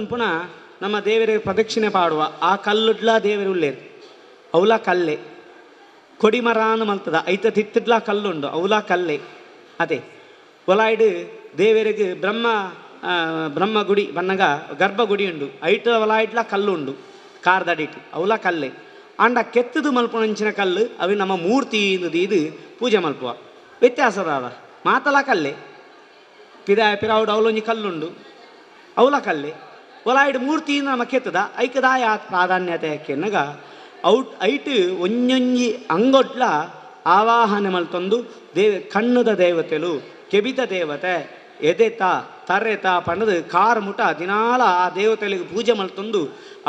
ಪನ್ಪುನ ನಮ್ಮ ದೇವರಿಗೆ ಪ್ರದಕ್ಷಿಣೆ ಪಾಡುವ ಆ ಕಲ್ಲುಡ್ಲ ದೇವರು ಉಲ್ಲೇರು, ಅವಲ ಕಲ್ಲೆ. ಕೊಡಿಮರಾನು ಮಲ್ತದ ಐತ ತಿತ್ತಡ್ಲ ಕಲ್ಲುಂಡು, ಅವಲ ಕಲ್ಲೆ. ಅದೇ ಒಲಾಯ್ಡು ದೇವರಿಗೆ ಬ್ರಹ್ಮ ಬ್ರಹ್ಮ ಗುಡಿ ಬನ್ನಗ ಗರ್ಭಗುಡಿ ಉಂಡು, ಐಟ ಒಲಾಯ್ಡ್ಲ ಕಲ್ಲುಂಡು ಕಾರ್ದಡಿಟ್, ಅವಲ ಕಲ್ಲೆ. ಆಂಡ ಕೆತ್ತದು ಮಲ್ಪುನಂಚಿನ ಕಲ್ಲು ಅవి ನಮ್ಮ ಮೂರ್ತಿ ಇದು ಪೂಜೆ ಮಲ್ಪುವ ವ್ಯತ್ಯಾಸದಾದ ಮಾತಲ ಕಲ್ಲೆ. ಪಿದ ಪಿರಾವುಡು ಅವಲೊಂಜಿ ಕಲ್ಲುಂಡು, ಅವಲ ಕಲ್ಲೆ. ಒಲಾಯ್ಡ್ ಮೂರ್ತಿ ನಮ್ಮ ಕೆತ್ತದ ಐಕದಾಯ ಪ್ರಾಧಾನ್ಯತೆ ಕೆನ್ನಗ ಔಟ್ ಐಟ್ ಒಂಜೊಂಜಿ ಅಂಗೊಟ್ಲ ಆವಾಹನೆ ಮಲ್ತೊಂದು ದೇವ ಕಣ್ಣುದ ದೇವತೆಲು, ಕೆಬಿತ ದೇವತೆ, ಎದೆತ ತರೆತ ಪಂಡದು ಕಾರ್ ಮುಟ ದಿನಾಲ ಆ ದೇವತೆಲಿಗೆ ಪೂಜೆ ಮಲ್ತೊಂದು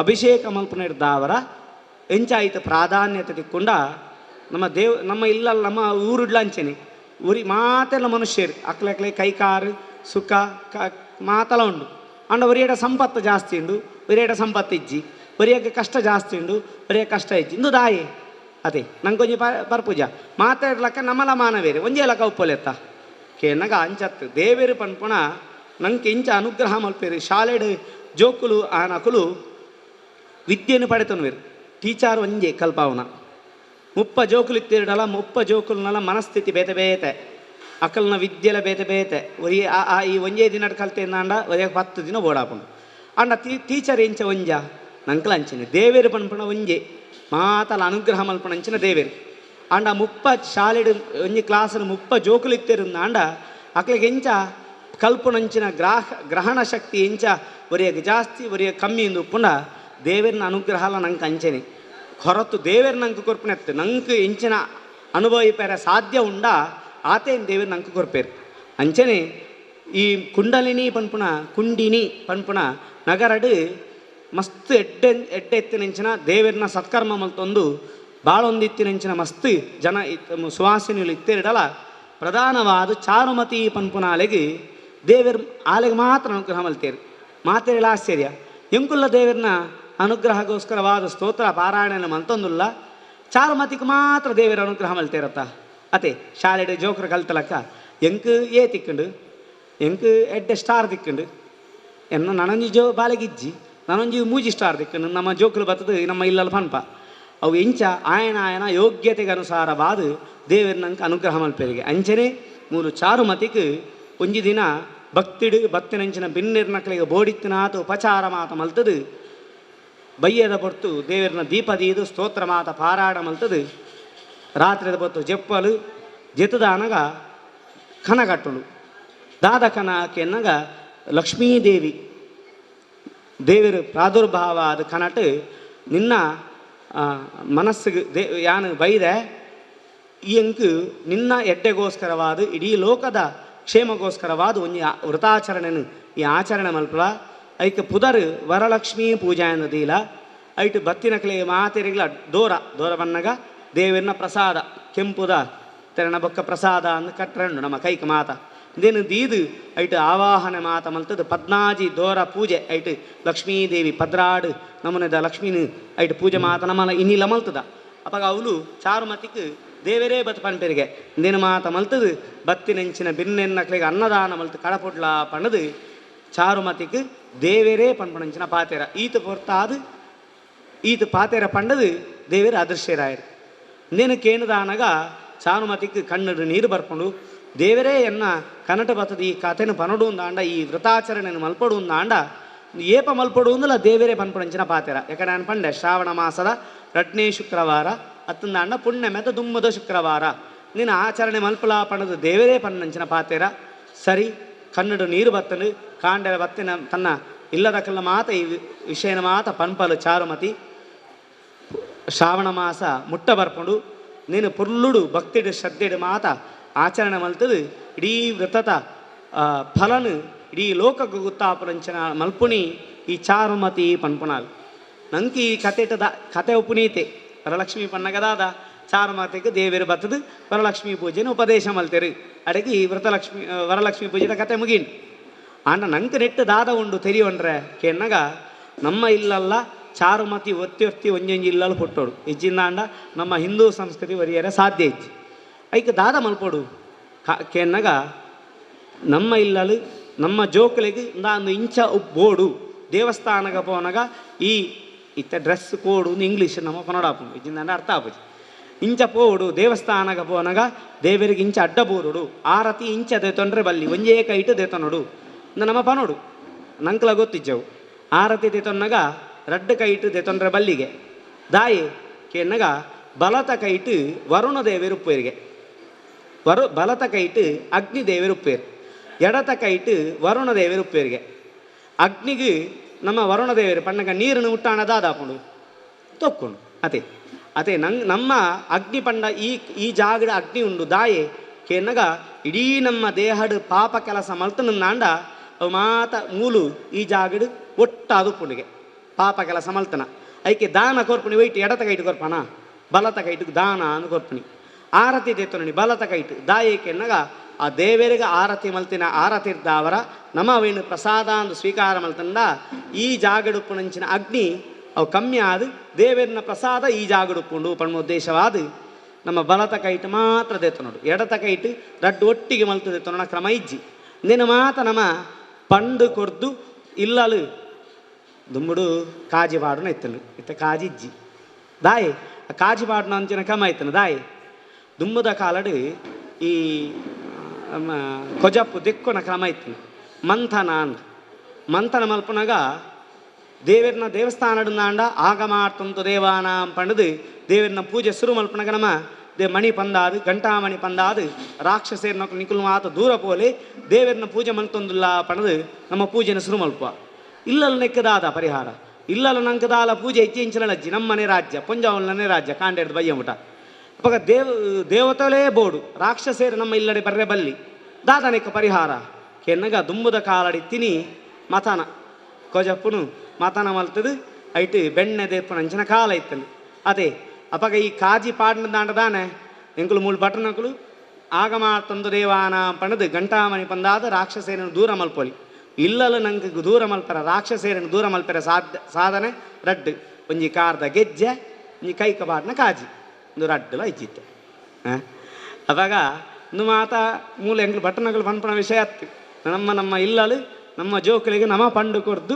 ಅಭಿಷೇಕ ಮಲ್ಪುನೆರ್ದಾವರ ಎಂಚಾಯಿತ ಪ್ರಾಧಾನ್ಯತೆ ತಿಕ್ಕೊಂಡ. ನಮ್ಮ ದೇವ್ ನಮ್ಮ ಇಲ್ಲ ನಮ್ಮ ಊರುಡ್ಲ ಅಂಚೆನೆ ಊರಿ ಮಾತೆಲ್ಲ ಮನುಷ್ಯರು ಅಕ್ಲೆ ಕೈ ಕಾರು ಸುಖ ಕ ಮಾತಲ ಉಂಡು. ಅಂಡ ಒರಿಯಡ ಸಂಪತ್ತು ಜಾಸ್ತಿ ಉಂಡು, ಒರಿಯಡ ಸಂಪತ್ತು ಇಜ್ಜಿ, ಒರಿಯಕ್ಕೆ ಕಷ್ಟ ಜಾಸ್ತಿ ಉಂಡು, ಒರಿಯ ಕಷ್ಟ ಇಜ್ಜಿ. ಇಂದು ದಾಯೆ ಅದೇ ನಂಗೊಂಜಿ ಪರ್ಪೂಜ ಮಾತಾಡ್ಲಕ್ಕ ನಮ್ಮಲ ಮಾನವೇರು ಒಂಜೇ ಲಕ್ಕ ಉಪ್ಪೊಲೆತ್ತ ಕೇನಗ ಅಂಚತ್ತು ದೇವೇರು ಪನ್ಪುಣ ನಂಗೆ ಇಂಚ ಅನುಗ್ರಹ ಮಲ್ಪೇರು. ಶಾಲೆಡ್ ಜೋಕುಲು ಆನಕುಲು ವಿದ್ಯೆಯನ್ನು ಪಡೆತನುವೇರು, ಟೀಚರ್ ಒಂಜೆ ಕಲ್ಪಾವನ 30 ಜೋಕುಲು ಇತ್ತಿರಡಲ 30 ಜೋಕುಲುನಲ ಮನಸ್ಥಿತಿ ಬೇತೆ ಬೇತೆ, ಅಕಲ್ನ ವಿದ್ಯೆಲ ಬೇತೆ ಬೇತೆ. ಒರಿ ಆ ಈ ಒಂಜೇ ದಿನ ಕಲ್ತೇಂದಾಂಡ ಒರಿಯ 10 ದಿನ ಬೋಡಾಪುಂಡು. ಆಂಡ ಟೀಚರ್ ಎಂಚ ಒಂಜ ನಂಕಲ ಅಂಚನೆ ದೇವೇರು ಪನ್ಪುಣ ಒಂಜೆ ಮಾತಲ ಅನುಗ್ರಹ ಮಲ್ಪುಣ ಅಂಚಿನ ದೇವೇರು. ಆಂಡ 30 ಶಾಲೆಡ್ ಒಂಜಿ ಕ್ಲಾಸ್ಡ್ 30 ಜೋಕುಲು ಇತ್ತೆರುಂದಾಂಡ ಅಕ್ಲೆಗ್ ಎಂಚ ಕಲ್ಪುನಂಚಿನ ಗ್ರಹಣ ಶಕ್ತಿ ಎಂಚ ಒರಿಯಗ್ ಜಾಸ್ತಿ ಒರಿಯ ಕಮ್ಮಿ ಇಂದು ಉಪ್ಪುಂಡ ದೇವೇರ್ನ ಅನುಗ್ರಹಲ ನಂಗೆ ಅಂಚನೆ ಹೊರತು ದೇವೇರ್ ನಂಗೆ ಕೊರ್ಪುನೆತ್ತು ನಂಗೆ ಎಂಚಿನ ಅನುಭವ ಇಪ್ಪೆರೆ ಸಾಧ್ಯ ಉಂಡ ಆತೇನ್ ದೇವೇರ್ ನಂಗೆ ಕೊರ್ಪೇರು. ಅಂಚನೆ ಈ ಕುಂಡಲಿನಿ ಪನ್ಪುಣ ಕುಂಡಿನಿ ಪನ್ಪುಣ ನಗರಡು ಮಸ್ತ್ ಎಡ್ಡೆ ಎಡ್ಡೆ ಎತ್ತಿನಂಚಿನ ದೇವೇರ್ನ ಸತ್ಕರ್ಮ ಮಲ್ತೊಂದು ಬಾಳೊಂದಿತ್ತಿನಂಚಿನ ಮಸ್ತ್ ಜನ ಸುವಾಸಿನಿಲು ಇತ್ತೆರಡಲ ಪ್ರಧಾನವಾದ ಚಾರುಮತಿ ಪನ್ಪುನ ಆಲೆಗ್ ದೇವೇರ್ ಆಲೆಗ್ ಮಾತ್ರ ಅನುಗ್ರಹ ಮಲ್ತೇರು. ಮಾತೆರೆಲ ಆಶ್ಚರ್ಯ ಎಂಕುಲ್ಲ ದೇವೇರ್ನ ಅನುಗ್ರಹಗೋಸ್ಕರವಾದ ಸ್ತೋತ್ರ ಪಾರಾಯಣನ ಮಲ್ತೊಂದುಲ್ಲ, ಚಾರುಮತಿಗೆ ಮಾತ್ರ ದೇವರ ಅನುಗ್ರಹ ಮಲ್ತೇರತ್ತ. ಅತೆ ಶಾಲೆಡ್ ಜೋಕ್ರ ಕಲ್ತಲಕ್ಕ ಎಂಕ್ ಏ ತಿಕ್ಕಂಡು, ಎಂಕ್ ಎಡ್ಡೆ ಸ್ಟಾರ್ ತಿಕ್ಕಂಡು, ಎನ್ನ ನನೊಂಜಿ ಜೋ ಬಾಲೆಗಿಜ್ಜಿ ನನೊಂಜಿ 3 ಸ್ಟಾರ್ ತಿಕ್ಕಂಡು ನಮ್ಮ ಜೋಕುಲು ಬತ್ತದು ನಮ್ಮ ಇಲ್ಲಲ್ ಪನ್ಪ. ಅವು ಎಂಚ ಆಯನ ಆಯನ ಯೋಗ್ಯತೆಗೆ ಅನುಸಾರವಾದ ದೇವರ ನಂಗೆ ಅನುಗ್ರಹ ಮಲ್ಪೆರಿಗೆ. ಅಂಚನೆ ಮೂಲು ಚಾರುಮತಿಗೆ ಒಂಜಿ ದಿನ ಭಕ್ತಿಡು ಭಕ್ತಿನಂಚಿನ ಬಿನ್ನಿರ್ನಕ್ಲಿಗೆ ಬೋಡಿತ್ತಿನಾತ ಉಪಚಾರ ಮಾತ ಮಲ್ತದು ಬಯ್ಯದ ಪೊರ್ತು ದೇವರನ ದೀಪ ದೀದು ಸ್ತೋತ್ರ ಮಾತ ಪಾರಾಡ ಮಲ್ತದು ರಾತ್ರಿದ ಪೊರ್ತು ಜಪ್ಪಲು ಜೆತುದಾನಗ ಕನಕಟ್ಟುಳು ದಾದ ಕನ ಕೆನ್ನಗ ಲಕ್ಷ್ಮೀದೇವಿ ದೇವರು ಪ್ರಾದುರ್ಭಾವ ಅದು ಕನಟು ನಿನ್ನ ಮನಸ್ಸಿಗೆ they ಯಾನು ಬೈದೆ ಈ ಅಂಕು ನಿನ್ನ ಎಡ್ಡೆಗೋಸ್ಕರವಾದ ಇಡೀ ಲೋಕದ ಕ್ಷೇಮಗೋಸ್ಕರವಾದ ಒಂಜಿ ವ್ರತಾಚರಣೆನು ಈ ಆಚರಣೆ ಮಲ್ಪಲ ಐಕ್ ಪುದರ್ ವರಲಕ್ಷ್ಮೀ ಪೂಜಾ ದೀಲ. ಐಟ್ ಬತ್ತಿನಕ್ಲೆ ಮಾತೆರಿಗ್ಲ ದೋರ ದೋರ ಬನ್ನಗ ದೇವರನ ಪ್ರಸಾದ ಕೆಂಪುದ ತೆರಣ ಬೊಕ್ಕ ಪ್ರಸಾದ ಅಂದ್ ಕಟ್ರಂಡು ನಮ್ಮ ಕೈಕ್ ಮಾತ ದೇನು ದೀದು ಐಟ್ ಆವಾಹನೆ ಮಾತ ಮಲ್ತದು ಪದ್ನಾಜಿ ದೋರ ಪೂಜೆ ಐಟ್ ಲಕ್ಷ್ಮೀದೇವಿ ಪದ್ರಾಡು ನಮೂನೆದ ಲಕ್ಷ್ಮೀನ ಐಟ್ ಪೂಜೆ ಮಾತ ನಮ್ಮಲ ಇನ್ನಿಲ ಮಲ್ತದ. ಅಪಗ ಅವಳು ಚಾರುಮತಿಕ್ ದೇವರೇ ಬತ್ ಪನ್ಪೆರಿಗೆ ಇಂದೇನು ಮಾತ ಮಲ್ತದು ಬತ್ತಿನೆಂಚಿನ ಬಿನ್ನೆನ್ನಕ್ಲೆಗ್ ಅನ್ನದಾನ ಮಲ್ತು ಕಡಪುಡ್ಲ ಪಣದು ಚಾರುಮತಿಕ್ ದೇವರೇ ಪನ್ಪಣಂಚಿನ ಪಾತೆರ ಈತ ಪೊರ್ತಾದು ಈತ ಪಾತೆರ ಪಂಡದು ದೇವೇರ ಅದೃಶ್ಯರಾಯರು. ಇಂದೇನು ಕೇಣದಾನಗ ಚಾರುಮತಿಕ್ ಕಣ್ಣಡು ನೀರು ಬರ್ಪುಂಡು. ದೇವರೇ ಎನ್ನ ಕನಟ ಬತ್ತದ ಈ ಕಥೆನ ಪನಡು ಅಂದಾಂಡ ಈ ವ್ರತಾಚರಣೆಯನ್ನು ಮಲ್ಪಡು ಅಂದಾಂಡ ಏಪ ಮಲ್ಪಡು ಅಂದಲ ದೇವರೇ ಪನ್ಪಣಂಚಿನ ಪಾತೆರ. ಯಾಕಂದ್ರೆ ನಾನು ಪಂಡೆ ಶ್ರಾವಣ ಮಾಸದ ರಡ್ನೇ ಶುಕ್ರವಾರ ಅತ್ತಂದಾಂಡ ಪುಣ್ಯಮೆದ ದುಮ್ಮದ ಶುಕ್ರವಾರ ನೀನು ಆಚರಣೆ ಮಲ್ಪಲ ಪಣದು ದೇವರೇ ಪನ್ನಂಚಿನ ಪಾತೆರ. ಸರಿ ಕನ್ನಡ ನೀರು ಬತ್ತನು ಕಾಂಡೆರ ಬತ್ತಿನ ತನ್ನ ಇಲ್ಲದಕಲ್ಲ ಮಾತ ಈ ವಿಷಯನ ಮಾತ ಪನ್ಪಲು ಚಾರುಮತಿ. ಶ್ರಾವಣ ಮಾಸ ಮುಟ್ಟ ಬರ್ಪುಂಡು ನೀನು ಪುರ್ಲುಡು ಭಕ್ತಿಡು ಶ್ರದ್ಧೆಡು ಮಾತ ಆಚರಣೆ ಮಲ್ತದು ಇಡೀ ವ್ರತದ ಫಲನು ಇಡೀ ಲೋಕಕ್ಕೆ ಗುತ್ತಾಪುರಂಚಿನ ಮಲ್ಪುಣಿ ಈ ಚಾರುಮತಿ ಪನ್ಪುಣಾಲ್. ನಂಗೆ ಈ ಕತೆಟದ ಕತೆ ಉಪುನೀತೆ ವರಲಕ್ಷ್ಮಿ ಪನ್ನಗದಾದ ಚಾರುಮತಿಗೆ ದೇವರು ಬತ್ತದು ವರಲಕ್ಷ್ಮಿ ಪೂಜೆನ ಉಪದೇಶ ಮಲ್ತೇರು ಅಡಗಿ ಈ ವ್ರತಲಕ್ಷ್ಮಿ ವರಲಕ್ಷ್ಮಿ ಪೂಜೆದ ಕತೆ ಮುಗೀನ್. ಆಂಡ ನಂಗೆ ನೆಟ್ಟು ದಾದ ಉಂಡು ತೆರಿಯೊಂಡ್ರೆ ಕೆನ್ನಗ ನಮ್ಮ ಇಲ್ಲಲ್ಲ ಚಾರುಮತಿ ಒತ್ತಿ ಒತ್ತಿ ಒಂಜೊಂಜಿ ಇಲ್ಲಲು ಪುಟ್ಟೋಡು ಇಜ್ಜಿಂದಾಂಡ ನಮ್ಮ ಹಿಂದೂ ಸಂಸ್ಕೃತಿ ಒರಿಯರೆ ಸಾಧ್ಯ ಇಜ್ಜಿ. ಐಕ್ ದಾದ ಮಲ್ಪೊಡು ಕೆನ್ನಗ ನಮ್ಮ ಇಲ್ಲಲು ನಮ್ಮ ಜೋಕುಲೆಗ್ ಇಂದಾಂದು ಇಂಚ ಬೋಡು ದೇವಸ್ಥಾನಗ ಪೋನಗ ಈ ಇತ್ತೆ ಡ್ರೆಸ್ ಕೋಡು ಇಂಗ್ಲೀಷ್ ನಮ್ಮ ಪನೊಡಾಪುಂಡು ಇಜ್ಜಿಂದಾಂಡ ಅರ್ಥ ಆಪುಜಿ. ಇಂಚ ಪೋಡು ದೇವಸ್ಥಾನಗ ಪೋನಗ ದೇವರಿಗೆ ಇಂಚ ಅಡ್ಡ ಬೂರುಡು, ಆರತಿ ಇಂಚ ದೆತೊಂಡ್ರೆ ಬಲ್ಲಿ, ಒಂಜೇ ಕೈಟ್ ದೆತೊನೊಡು ನಮ್ಮ ಪನೊಡು. ನಂಕ್ಲ ಗೊತ್ತಿಜ್ಜವು. ಆರತಿ ದೆತೊನ್ನಗ ರಡ್ಡ್ ಕೈಟ್ ದೆತೊಂಡ್ರೆ ಬಲ್ಲಿಗೆ ದಾಯಿ ಕೇನ್ನಗ ಬಲತ ಕೈಟ್ ವರುಣ ದೇವೆರ್ ಉಪ್ಪುವೆರ್ಗೆ, ಬಲತ ಕೈಟ್ ಅಗ್ನಿ ದೇವೆರ್ ಉಪ್ಪುವೆರ್, ಎಡತ ಕೈಟ್ ವರುಣ ದೇವೆರ್ ಉಪ್ಪುವೆರ್ಗೆ. ಅಗ್ನಿಗ್ ನಮ್ಮ ವರುಣ ದೇವೆರ್ ಪನ್ನಗ ನೀರನ್ನು ಮುಟ್ಟಾಣ ದಾದಾಪುಂಡು ತೊಕ್ಕುಂಡು. ಅತೆ ಅತೆ ನಂಗ್ ನಮ್ಮ ಅಗ್ನಿ ಪಂಡ ಈ ಈ ಜಾಗಡ್ ಅಗ್ನಿ ಉಂಡು ದಾಯೆ ಕೇನ್ನಗ ಇಡೀ ನಮ್ಮ ದೇಹಡ್ ಪಾಪ ಕೆಲಸ ಮಲ್ತನಂದಾಂಡ ಅವು ಮಾತ ಮೂಲು ಈ ಜಾಗಡ್ ಒಟ್ಟಾದ್ ಉಪ್ಪುಂಡುಗೆ ಪಾಪ ಕೆಲಸ ಮಲ್ತನ. ಐಕೆ ದಾನ ಕೊರ್ಪುಣಿ ಒಯ್ಟ್ ಎಡತ ಕೈಟ್ ಕೊರ್ಪಣ ಬಲತ ಕೈಟ್ ದಾನ ಅನ್ನು ಕೊರ್ಪುಣಿ. ಆರತಿ ದೇತೊನಣಿ ಬಲತ ಕೈಟ್ ದಾಯೆ ಕೇನ್ನಗ ಆ ದೇವರಿಗೆ ಆರತಿ ಮಲ್ತಿನ ಆರತಿರ್ದಾವರ ನಮ ಅವೇನು ಪ್ರಸಾದ ಅಂದು ಸ್ವೀಕಾರ ಮಲ್ತಂಡ ಈ ಜಾಗಡುಪ್ಪುನಂಚಿನ ಅಗ್ನಿ ಅವು ಕಮ್ಮಿ ಆದ ದೇವರನ ಪ್ರಸಾದ ಈ ಜಾಗಡುಪ್ಪುಂಡು ಪಣ್ಮ ಉದ್ದೇಶವಾದ ನಮ್ಮ ಬಲತ ಕೈಟ್ ಮಾತ್ರ ದೇತನೋಡು, ಎಡತ ಕೈಟ್ ರಡ್ಡು ಒಟ್ಟಿಗೆ ಮಲ್ತು ದೇತನೋಣ ಕ್ರಮ ಇಜ್ಜಿ. ನಿನ್ನ ಮಾತ ನಮ್ಮ ಪಂಡು ಕೊರ್ದು ಇಲ್ಲಲು ದುಂಬುಡು ಕಾಜಿ ಪಾಡುನ ಇತ್ತನು, ಇತ್ತ ಕಾಜಿ ಇಜ್ಜಿ ದಾಯೆ ಕಾಜಿ ಪಾಡುನ ಅಂಚಿನ ಕ್ರಮ ಇತ್ತನು ದಾಯೆ. ದುಂಬುದ ಕಾಲಡು ಈ ನಮ್ಮ ಕೊಜಪ್ಪು ದಿಕ್ಕೊನ ಕ್ರಮ ಇತ್ತನು ಮಂಥನ ಅಂದ್. ಮಂಥನ ಮಲ್ಪುನಗ ದೇವರನ ದೇವಸ್ಥಾನಡು ಆಗಮಾರ್ತಂತು ದೇವಾನ ಪಂಡದು ದೇವರನ ಪೂಜೆ ಶುರು ಮಲ್ಪುನಗ ನಮ್ಮ they ಮಣಿ ಪಂದಾದು ಗಂಟಾಮಣಿ ಪಂದಾದು ರಾಕ್ಷಸೇರ್ನ ನಿಕುಲು ಮಾತ ದೂರ ಪೋಲೆ ದೇವರನ ಪೂಜೆ ಮಲ್ತೊಂದುಲ್ಲ ಪಂಡದು ನಮ್ಮ ಪೂಜೆನ ಶುರು ಮಲ್ಪ. ಇಲ್ಲಲ್ ನೆಕ್ಕದಾದ ಪರಿಹಾರ ಇಲ್ಲಲ ನಂಕದಾಲ ಪೂಜೆ ಇಚ್ಚಿಂಚಿನ ಅಜ್ಜಿ ನಮ್ಮನೆ ರಾಜ್ಯ ಪೊಂಜಾವಲನೇ ರಾಜ್ಯ ಕಾಂಡೇರ್ದು ಬಯ್ಯಮುಟ ಅಪಗ ದೇವತಲೇ ಬೋಡು ರಾಕ್ಷಸೇರು ನಮ್ಮ ಇಲ್ಲಡೆ ಬರ್ರೆ ಬಲ್ಲಿ ದಾದನೆಕ್ಕ ಪರಿಹಾರ ಕೆನ್ನಗ ದುಂಬುದ ಕಾಲಡಿ ತಿನಿ ಮತನ ಕೊಜಪ್ಪುನು ಮತನ ಮಲ್ತದು ಐಟ್ ಬೆಣ್ಣೆ ದೇಪುನ ಅಂಚಿನ ಕಾಲ ಇತ್ತನು. ಅದೇ ಅಪಗ ಈ ಕಾಜಿ ಪಾಡ್ನ ದಾಂಡ ದಾನೆ ಎಂಕುಲು ಮೂಲು ಬಟನಕುಲು ಆಗಮ ತಂದು ದೇವಾನ ಪಣದು ಗಂಟಾಮಣಿ ಪಂದಾದ ರಾಕ್ಷಸೇನನ್ನು ದೂರ ಮಲ್ಪೊಲಿ. ಇಲ್ಲಲು ನಂಗೆ ದೂರ ಮಲ್ಪರ ರಾಕ್ಷಸೇನನ್ನು ದೂರ ಮಲ್ಪರ ಸಾಧ್ಯ ಸಾಧನೆ ರಡ್ಡು ಒಂಜಿ ಕಾರ್ದ ಗೆಜ್ಜೆ ಒಂಜಿ ಕೈಕ ಪಾಡ್ನ ಕಾಜಿ ಒಂದು ರಡ್ಡುಲ ಇಜ್ಜಿತ್ತೆ. ಅವಾಗ ಇಂದು ಮಾತ ಮೂಲ ಎಂಕ್ಲು ಬಟನಗಳು ಪನ್ಪನ ವಿಷಯ ಅತ್ತು. ನಮ್ಮ ನಮ್ಮ ಇಲ್ಲಲು ನಮ್ಮ ಜೋಕುಲಿಗೆ ನಮ ಪಂಡು ಕೊರ್ದು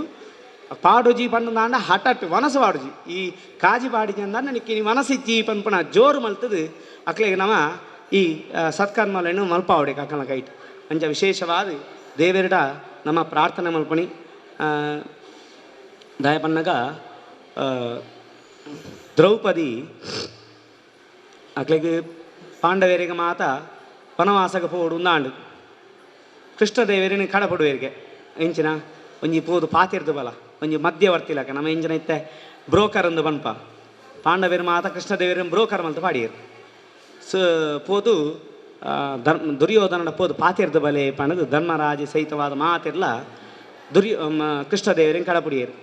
ಪಾಡುಜಿ ಪಂಡು ದಾಂಡ ಹಠಟ್ ವನಸು ಪಾಡುಜಿ ಈ ಕಾಜಿ ಪಾಡಿಜಿ ಅಂದ ನನಗೆ ನೀ ಮನಸ್ಸಿಜ್ಜಿ ಪನ್ಪನ ಜೋರು ಮಲ್ತದು ಅಕ್ಲೆಗೆ ನಮ ಈ ಸತ್ಕರ್ಮలను ಮಲ್ಪಾವಡೆ ಕಕ್ಕನ ಕೈಟ್. ಅಂಚ ವಿಶೇಷವಾದ ದೇವೆರಡ ನಮ್ಮ ಪ್ರಾರ್ಥನೆ ಮಲ್ಪಣಿ ದಯಪನ್ನಗ ದ್ರೌಪದಿ ಅಕ್ಲೆಗ್ ಪಾಂಡವೇರಿಗೆ ಮಾತ ವನವಾಸಗ ಪೋಡು ಉಂದಾಂಡು ಕೃಷ್ಣದೇವರಿನ ಕಡಪಡುವೇರಿಗೆ ಎಂಚಿನ ಒಂಜಿ ಪೋದು ಪಾತಿರ್ದು ಬಲ ಒಂಜಿ ಮಧ್ಯವರ್ತಿ ಇಲಾಖೆ ನಮ್ಮ ಎಂಚಿನ ಇತ್ತೆ ಬ್ರೋಕರ್ ಅಂದು ಪನ್ಪ ಪಾಂಡವೇರು ಮಾತ ಕೃಷ್ಣದೇವರಿನ ಬ್ರೋಕರ್ ಮಲ್ತ ಪಾಡಿಯರು. ಸೊ ಪೋದು ಧರ್ಮ ದುರ್ಯೋಧನನ ಪೋದು ಪಾತಿರ್ದು ಬಲೆ ಪಣದು ಧರ್ಮರಾಜ ಸಹಿತವಾದ ಮಾತಿರ್ಲ ಕೃಷ್ಣದೇವರಿನ ಕಡಪುಡಿಯರು.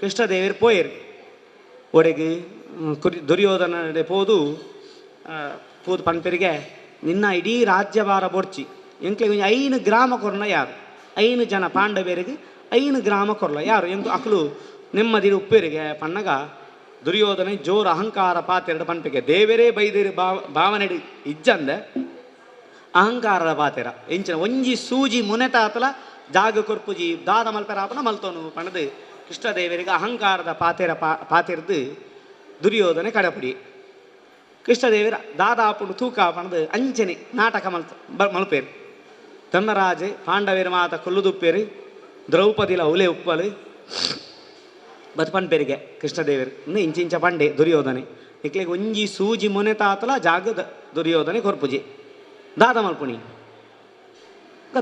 ಕೃಷ್ಣದೇವರು ಪೋಯರು ಒಡೆಗೆ ದುರ್ಯೋಧನಡೆ ಪೋದು ಪೋದು ಪನ್ಪೆರಿಗೆ ನಿನ್ನ ಇಡೀ ರಾಜ್ಯಭಾರ ಬೊಡ್ಚಿ ಎಂಕ್ಲೆಗ್ ಒಂಜಿ 5 ಗ್ರಾಮ ಕೊರ್ನ ಯಾರು 5 ಜನ ಪಾಂಡವೇರಿಗೆ 5 ಗ್ರಾಮ ಕೊರ್ಲ ಯಾರು ಎಂಕು ಅಕ್ಲು ನೆಮ್ಮದಿ ಉಪ್ಪೇರಿಗೆ ಪನ್ನಗ ದುರ್ಯೋಧನೆ ಜೋರು ಅಹಂಕಾರ ಪಾತೆರಡು ಪನ್ಪಿಗೆ ದೇವರೇ ಬೈದೇರು ಭಾವನೆಡು ಇಜ್ಜಂದೆ ಅಹಂಕಾರದ ಪಾತೆರ ಎಂಚಿನ ಒಂಜಿ ಸೂಜಿ ಮುನೆತಾತಲ ಜಾಗ ಕೊರ್ಪುಜಿ ದಾದ ಮಲ್ಪೆರಾಪನ ಮಲ್ತೋನು ಪಣದು ಕೃಷ್ಣದೇವರಿಗೆ ಅಹಂಕಾರದ ಪಾತೆರ ಪಾತೆರ್ದು ದುರ್ಯೋಧನೆ ಕಡಪುಡಿ. ಕೃಷ್ಣದೇವರ ದಾದಾಪುಂಡು ತೂಕ ಪಣದು ಅಂಚನೆ ನಾಟಕ ಮಲ್ಪೇರು. ಧರ್ಮರಾಜೆ ಪಾಂಡವೇರ ಮಾತ ಕೊಲ್ಲುದುಪ್ಪೇರು ದ್ರೌಪದಿಲ ಉಲೆ ಉಪ್ಪಲು ಬತ್ ಪನ್ಪೆರಿಗೆ ಕೃಷ್ಣದೇವರು ಇನ್ನು ಇಂಚಿಂಚ ಪಂಡೆ ದುರ್ಯೋಧನೆ ಇಕ್ಲೆಗ್ ಒಂಜಿ ಸೂಜಿ ಮೊನೆ ತಾತಲ ಜಾಗದ ದುರ್ಯೋಧನೆ ಕೊರ್ಪುಜಿ ದಾದ ಮಲ್ಪುಣಿ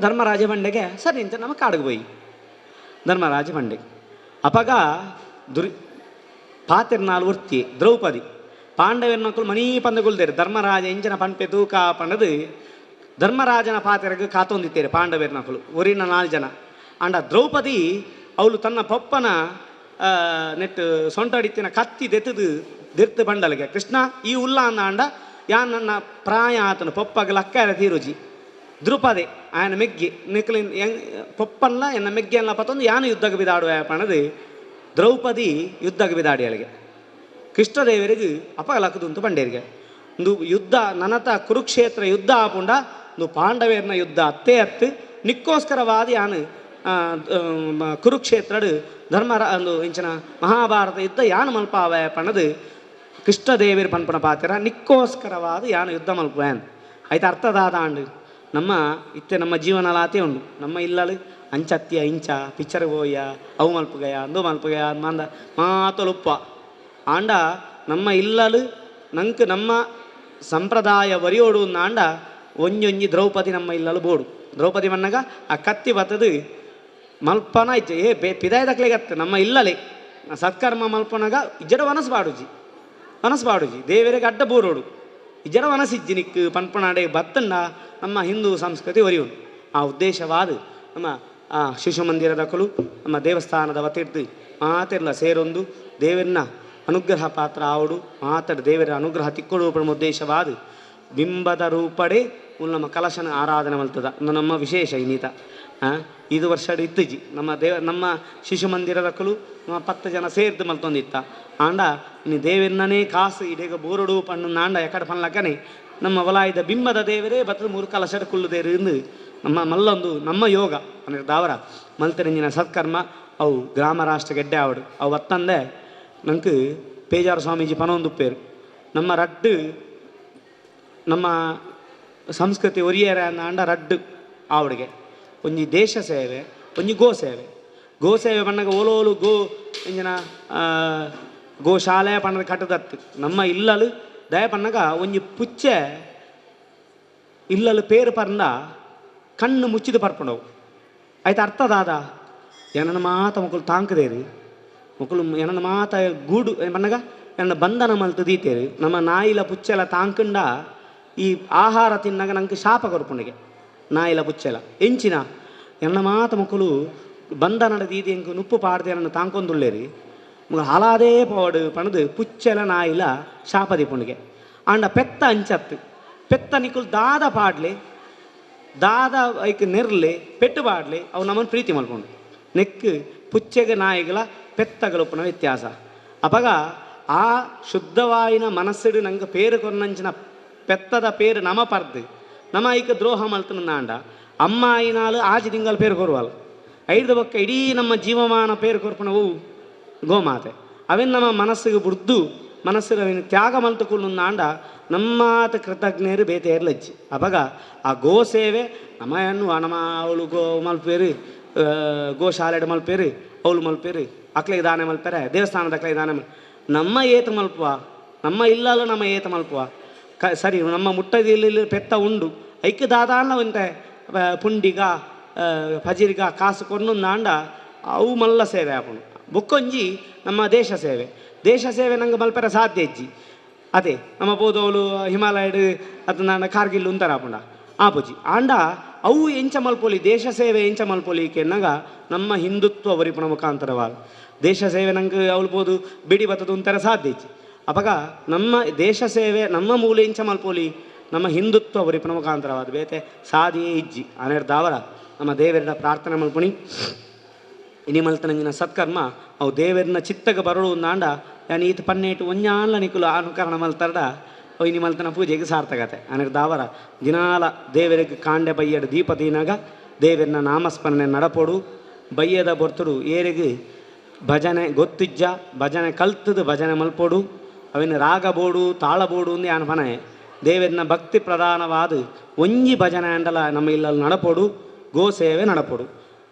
ಧರ್ಮರಾಜ ಬಂಡೆಗೆ ಸರಿ ಇಂಚ ನಮ್ಮ ಕಾಡಿಗೆ ಪೋಯಿ ಧರ್ಮರಾಜ ಬಂಡೆ ಅಪಗ ಪಾತೆರ್ನಾಲ್ ಒರ್ತಿ ದ್ರೌಪದಿ ಪಾಂಡವರ್ನಕುಲು ಮನೀ ಪಂದಗುಲ್ದೇರು ಧರ್ಮರಾಜ ಎಂಚಿನ ಪನ್ಪೆ ತೂಕ ಪಂಡದು ಧರ್ಮರಾಜನ ಪಾತೆರಗ್ ಕಾತೊಂದಿತ್ತೇರು ಪಾಂಡವೇರ್ನಕುಲು ಒರಿನ 4 ಜನ. ಅಂಡ ದ್ರೌಪದಿ ಅವಳು ತನ್ನ ಪಪ್ಪನ ನೆಟ್ ಸೊಂಟಡಿತ್ತಿನ ಕತ್ತಿ ದೆತ್ತದು ದೆರ್ತು ಬಂಡಲಿಗೆ ಕೃಷ್ಣ ಈ ಉಲ್ಲ ಅಂದ ಯಾನ್ ನನ್ನ ಪ್ರಾಯ ಆತನು ಪಪ್ಪಗ ಲಕ್ಕಾರ ತೀರುಜಿ ದ್ರುಪದೆ ಆಯನ ಮೆಗ್ಗಿ ನಿಕ್ಲಿನ್ ಪೊಪ್ಪಲ್ಲ ಎನ್ನ ಮೆಗ್ಗಿ ಪತ್ತೊಂದು ಯಾನು ಯುದ್ಧಕ್ಕೆ ಬಿದಾಡುವ ಪಣದು ದ್ರೌಪದಿ ಯುದ್ಧಕ್ಕೆ ಬಿದಾಡಿ ಅಲ್ಲಿಗೆ ಕೃಷ್ಣದೇವರಿಗೆ ಅಪಗಲಕ್ಕದುಂತು ಪಂಡೇರಿಗೆ ಒಂದು ಯುದ್ಧ ನನತ ಕುರುಕ್ಷೇತ್ರ ಯುದ್ಧ ಆಪುಂಡ ಒಂದು ಪಾಂಡವೇರ್ನ ಯುದ್ಧ ಅತ್ತೇ ಅತ್ತು ನಿಕ್ಕೋಸ್ಕರವಾದ ಯಾನು ಕುರುಕ್ಷೇತ್ರಡು ಧರ್ಮರ ಅಂದು ಇಂಚಿನ ಮಹಾಭಾರತ ಯುದ್ಧ ಯಾನು ಮಲ್ಪಾವೆ ಪಣದು ಕೃಷ್ಣದೇವಿರ್ ಪನ್ಪುನ ಪಾತ್ರ ನಿಕ್ಕೋಸ್ಕರವಾದ ಯಾನು ಯುದ್ಧ ಮಲ್ಪುವೇನ್ ಐತ ಅರ್ಥದಾದ ಆಂಡ್ ನಮ್ಮ ಇತ್ತೆ ನಮ್ಮ ಜೀವನಲಾತೆ ಉಂಡು ನಮ್ಮ ಇಲ್ಲಲು ಅಂಚತ್ತಿಯ ಇಂಚ ಪಿಕ್ಚರ್ ಪೋಯ್ಯ ಅವು ಮಲ್ಪುಗಯ ಅಂದು ಮಲ್ಪುಗಯ ಮಂದ ಮಾತೊಲುಪ್ಪ ಆಂಡ ನಮ್ಮ ಇಲ್ಲಲು ನಂಕ್ ನಮ್ಮ ಸಂಪ್ರದಾಯ ವರಿಯೋಡು ಆಂಡ ಒಂಜೊಂಜಿ ದ್ರೌಪದಿ ನಮ್ಮ ಇಲ್ಲಲು ಬೋಡು ದ್ರೌಪದಿ ಮನ್ನಗ ಆ ಕತ್ತಿ ಬತ್ತದು ಮಲ್ಪನ ಇಜ್ಜೆ ಏ ಬೇ ಪಿದಾಯದಕ್ಲೆಗತ್ತು ನಮ್ಮ ಇಲ್ಲಲೆ ಸತ್ಕರ್ಮ ಮಲ್ಪನಗ ಇಜ್ಜಡ ವನಸ್ ಬಾಡುಜಿ ವನಸ್ ಬಾಡುಜಿ ದೇವರಿಗೆ ಅಡ್ಡ ಬೋರೋಡು ಇಜ್ಜಡ ವನಸಿಜ್ಜಿ ನಿಕ್ ಪನ್ಪನಾಡೆ ಬತ್ತಂಡ ನಮ್ಮ ಹಿಂದೂ ಸಂಸ್ಕೃತಿ ಒರಿಯುನು ಆ ಉದ್ದೇಶವಾದ ನಮ್ಮ ಆ ಶಿಶು ಮಂದಿರದಕಲು ನಮ್ಮ ದೇವಸ್ಥಾನದ ವತಿರ್ದು ಮಾತೆರ್ಲ ಸೇರೊಂದು ದೇವರನ್ನ ಅನುಗ್ರಹ ಪಾತ್ರ ಆವಡು ಮಾತಡ ದೇವರ ಅನುಗ್ರಹ ತಿಕ್ಕೊಡು ಪನ್ಪುನ ಉದ್ದೇಶವಾದ ಬಿಂಬದ ರೂಪಡೆ ಉಲ್ ನಮ್ಮ ಕಲಶನ ಆರಾಧನೆ ಮಲ್ತದ ಉಂದು ನಮ್ಮ ವಿಶೇಷ ಇನ್ನಿತ ಇದು ವರ್ಷ ಇತ್ತುಜಿ ನಮ್ಮ ದೇವ ನಮ್ಮ ಶಿಶು ಮಂದಿರದಕ್ಕಲು ನಮ್ಮ 10 ಜನ ಸೇರ್ದು ಮಲ್ತೊಂದಿತ್ತ ಆಂಡ ಇನ್ನು ದೇವರನ್ನೇ ಕಾಸು ಇಡೀಗ ಬೋರಡು ಪಣ್ಣು ನಾಂಡ ಎಕಡೆ ಪನ್ಲಕ್ಕನೆ ನಮ್ಮ ವಲಾಯದ ಬಿಂಬದ ದೇವರೇ ಬತ್ತದ ಮೂರು ಕಲಶದ ಕುಳ್ಳುದೇರು ಇಂದು ನಮ್ಮ ಮಲ್ಲೊಂದು ನಮ್ಮ ಯೋಗ ಅಂದರೆ ದಾವರ ಮಲ್ತರಿಂಜಿನ ಸತ್ಕರ್ಮ ಅವು ಗ್ರಾಮ ರಾಷ್ಟ್ರ ಗೆಡ್ಡೆ ಆವಡು ಅವು ಅತ್ತಂದೆ ನಂಗೆ ಪೇಜಾರ ಸ್ವಾಮೀಜಿ ಪನೊಂದು ಪೇರು ನಮ್ಮ ರಡ್ಡು ನಮ್ಮ ಸಂಸ್ಕೃತಿ ಒರಿಯರ ಅಂಡ ರಡ್ಡು ಆವಡಿಗೆ ಒಂಜಿ ದೇಶ ಸೇವೆ ಒಂಜಿ ಗೋ ಸೇವೆ ಗೋ ಸೇವೆ ಪಣ್ಣಗ ಓಲೋಲು ಗೋ ಇಂಜಿನ ಗೋಶಾಲೆ ಪಣ್ಣದ ಕಟ್ಟದತ್ತು ನಮ್ಮ ಇಲ್ಲಲು ದಯ ಪಣ್ಣಗ ಒಂಜಿ ಪುಚ್ಚೆ ಇಲ್ಲಲು ಪೇರು ಪರ್ಂದ ಕಣ್ಣು ಮುಚ್ಚಿದ ಪರ್ಪಣವು ಆಯ್ತು ಅರ್ಥ ದಾದ ಏನನ್ನ ಮಾತ ಮಕ್ಕಳು ತಾಂಕದೇರಿ ಮಕ್ಕಳು ಏನನ್ನ ಮಾತ ಗೂಡು ಪನ್ನಗ ಎನ್ನ ಬಂಧನ ಮಲ್ತು ದೀತೇರು ನಮ್ಮ ನಾಯಿಲ ಪುಚ್ಚೆಲ ತಾಂಕಂಡ ಈ ಆಹಾರ ತಿನ್ನಾಗ ನಂಗೆ ಶಾಪ ಕೊರ್ಪುಂಡಿಗೆ ನಾಯಿಲ ಪುಚ್ಚೆಲ ಎಂಚಿನ ಎನ್ನ ಮಾತ ಮಕ್ಕಳು ಬಂಧನದ ದೀದಿ ಎಂಕು ನುಪ್ಪು ಪಾಡ್ದೆ ನನ್ನ ತಾಂಕೊಂದುಳ್ಳೇರಿ ಮುಗ ಹಾಲಾದೇ ಪೋಡು ಪಣದು ಪುಚ್ಚೆಲ ನಾಯಿಲ ಶಾಪ ದೀಪುಂಡಿಗೆ ಆಂಡ ಪೆತ್ತ ಅಂಚತ್ತು ಪೆತ್ತ ನಿಕುಲ್ ದಾದ ಪಾಡ್ಲೆ ದಾದ ಐಕ್ ನೆರ್ಲೆ ಪೆಟ್ಟು ಪಾಡ್ಲೆ ಅವು ನಮ್ಮನ್ನು ಪ್ರೀತಿ ಮಲ್ಕೊಂಡು ನೆಕ್ ಪುಚ್ಚೆಗೆ ನಾಯಿಗಳ ಪೆತ್ತಗಳ ವ್ಯತ್ಯಾಸ ಅಪಗ ಆ ಶುದ್ಧವಾಯಿನ ಮನಸ್ಸುಡು ನಂಗೆ ಪೇರು ಕೊನ್ನಂಚಿನ ಪೆತ್ತದ ಪೇರು ನಮ ಪರ್ದು ನಮ ಐಕ ದ್ರೋಹ ಮಲ್ತನ ಅಮ್ಮ ಆಯಿನಾಲು ಆಜಿ ತಿಂಗಳು ಪೇರು ಕೊರುವಲ್ಲ ಐದು ಬೊಕ್ಕ ಇಡೀ ನಮ್ಮ ಜೀವಮಾನ ಪೇರು ಕೊರ್ಪಣವು ಗೋಮಾತೆ ಅವೆನ್ ನಮ್ಮ ಮನಸ್ಸಿಗೆ ಬುಡ್ದು ಮನಸ್ಸಿಗೆ ಅವಿನ ತ್ಯಾಗ ಮಲ್ತುಕೊಳ್ಳುಂದಾಂಡ ನಮ್ಮಾತ ಕೃತಜ್ಞರು ಬೇತೇರ್ಲಜ್ಜಿ ಅಪಗ ಆ ಗೋ ಸೇವೆ ನಮ್ಮ ಎನ್ನುವ ನಮ್ಮ ಅವಳು ಗೋ ಮಲ್ಪೇರು ಗೋಶಾಲೆಡ್ ಮಲ್ಪೇರು ಅವಳು ಮಲ್ಪೇರು ಅಕ್ಲೆಗೆ ದಾನ ಮಲ್ಪೇರೆ ದೇವಸ್ಥಾನದ ಅಕ್ಲೆಗೆ ದಾನ ನಮ್ಮ ಏತ ಮಲ್ಪುವ ನಮ್ಮ ಇಲ್ಲಲ್ಲ ನಮ್ಮ ಏತ ಮಲ್ಪುವ ಕ ಸರಿ ನಮ್ಮ ಮುಟ್ಟದಲ್ಲಿ ಪೆತ್ತ ಉಂಡು ಐಕ್ ದಾದಾನ ಒಂತೆ ಪುಂಡಿಗ ಪಜಿರಿಗ ಕಾಸು ಕೊನ್ನೊಂದಾಂಡ ಅವು ಮಲ್ಲ ಸೇವೆ ಆಪುಂಡು ಬೊಕ್ಕೊಂಜಿ ನಮ್ಮ ದೇಶ ಸೇವೆ ದೇಶ ಸೇವೆ ನಂಗೆ ಮಲ್ಪೆರ ಸಾಧ್ಯ ಇಜ್ಜಿ ಅದೇ ನಮ್ಮ ಪೋದವಳು ಹಿಮಾಲಯಡ್ ಅದು ನಾನು ಕಾರ್ಗಿಲ್ ಉಂತಾರ ಆಪುಂಡ ಆಪುಜಿ ಆಂಡ ಅವು ಎಂಚ ಮಲ್ಪೊಲಿ ದೇಶ ಸೇವೆ ಎಂಚ ಮಲ್ಪೊಲಿ ಕೆನ್ನಗ ನಮ್ಮ ಹಿಂದುತ್ವ ಒರಿಪುನ ಮುಖಾಂತರವಾದ ದೇಶ ಸೇವೆ ನಂಗೆ ಅವಳು ಪೋದು ಬಿಡಿ ಬತ್ತದ ಉಂತರ ಸಾಧ್ಯ ಇಜ್ಜಿ ಅಪಗ ನಮ್ಮ ದೇಶ ಸೇವೆ ನಮ್ಮ ಮೂಲ ಎಂಚ ಮಲ್ಪೊಲಿ ನಮ್ಮ ಹಿಂದುತ್ವ ಒರಿಪುನ ಮುಖಾಂತರವಾದ ಬೇತೆ ಸಾದಿಯೇ ಇಜ್ಜಿ ಆನೆರ್ದಾವರ ನಮ್ಮ ದೇವರ ಪ್ರಾರ್ಥನೆ ಮಲ್ಪುಣಿ ಇನಿ ಮಲ್ತನಂಜಿನ ಸತ್ಕರ್ಮ ಅವು ದೇವರನ್ನ ಚಿತ್ತಗ ಬರಡು ನಾಂಡ ಯಾನ್ ಈತ ಪನ್ನೇಟು ಒಂಜಾನ್ಲ ನಿಕುಲು ಅನುಕರಣ ಮಲ್ತರ್ಡ ಅವು ಇನಿ ಮಲ್ತನ ಪೂಜೆಗೆ ಸಾರ್ಥಕತೆ ಆನೆರ್ದಾವರ ದಿನಾಲ ದೇವರಿಗೆ ಕಾಂಡೆ ಬಯ್ಯಡು ದೀಪ ದೀನಾಗ ದೇವರನ್ನ ನಾಮಸ್ಮರಣೆ ನಡಪೊಡು ಬಯ್ಯದ ಬೊರ್ತುಡು ಏರಿಗೆ ಭಜನೆ ಗೊತ್ತಿಜ್ಜ ಭಜನೆ ಕಲ್ತದು ಭಜನೆ ಮಲ್ಪೊಡು ಅವಿನ ರಾಗ ಬೋಡು ತಾಳ ಬೋಡು ಅಂದು ಯಾನ್ ಪನೆ ದೇವರನ್ನ ಭಕ್ತಿ ಪ್ರಧಾನವಾದ ಒಂಜಿ ಭಜನೆ ಅಂಡಲ ನಮ್ಮ ಇಲ್ಲಲ್ಲಿ ನಡಪೊಡು ಗೋ ಸೇವೆ ನಡಪೊಡು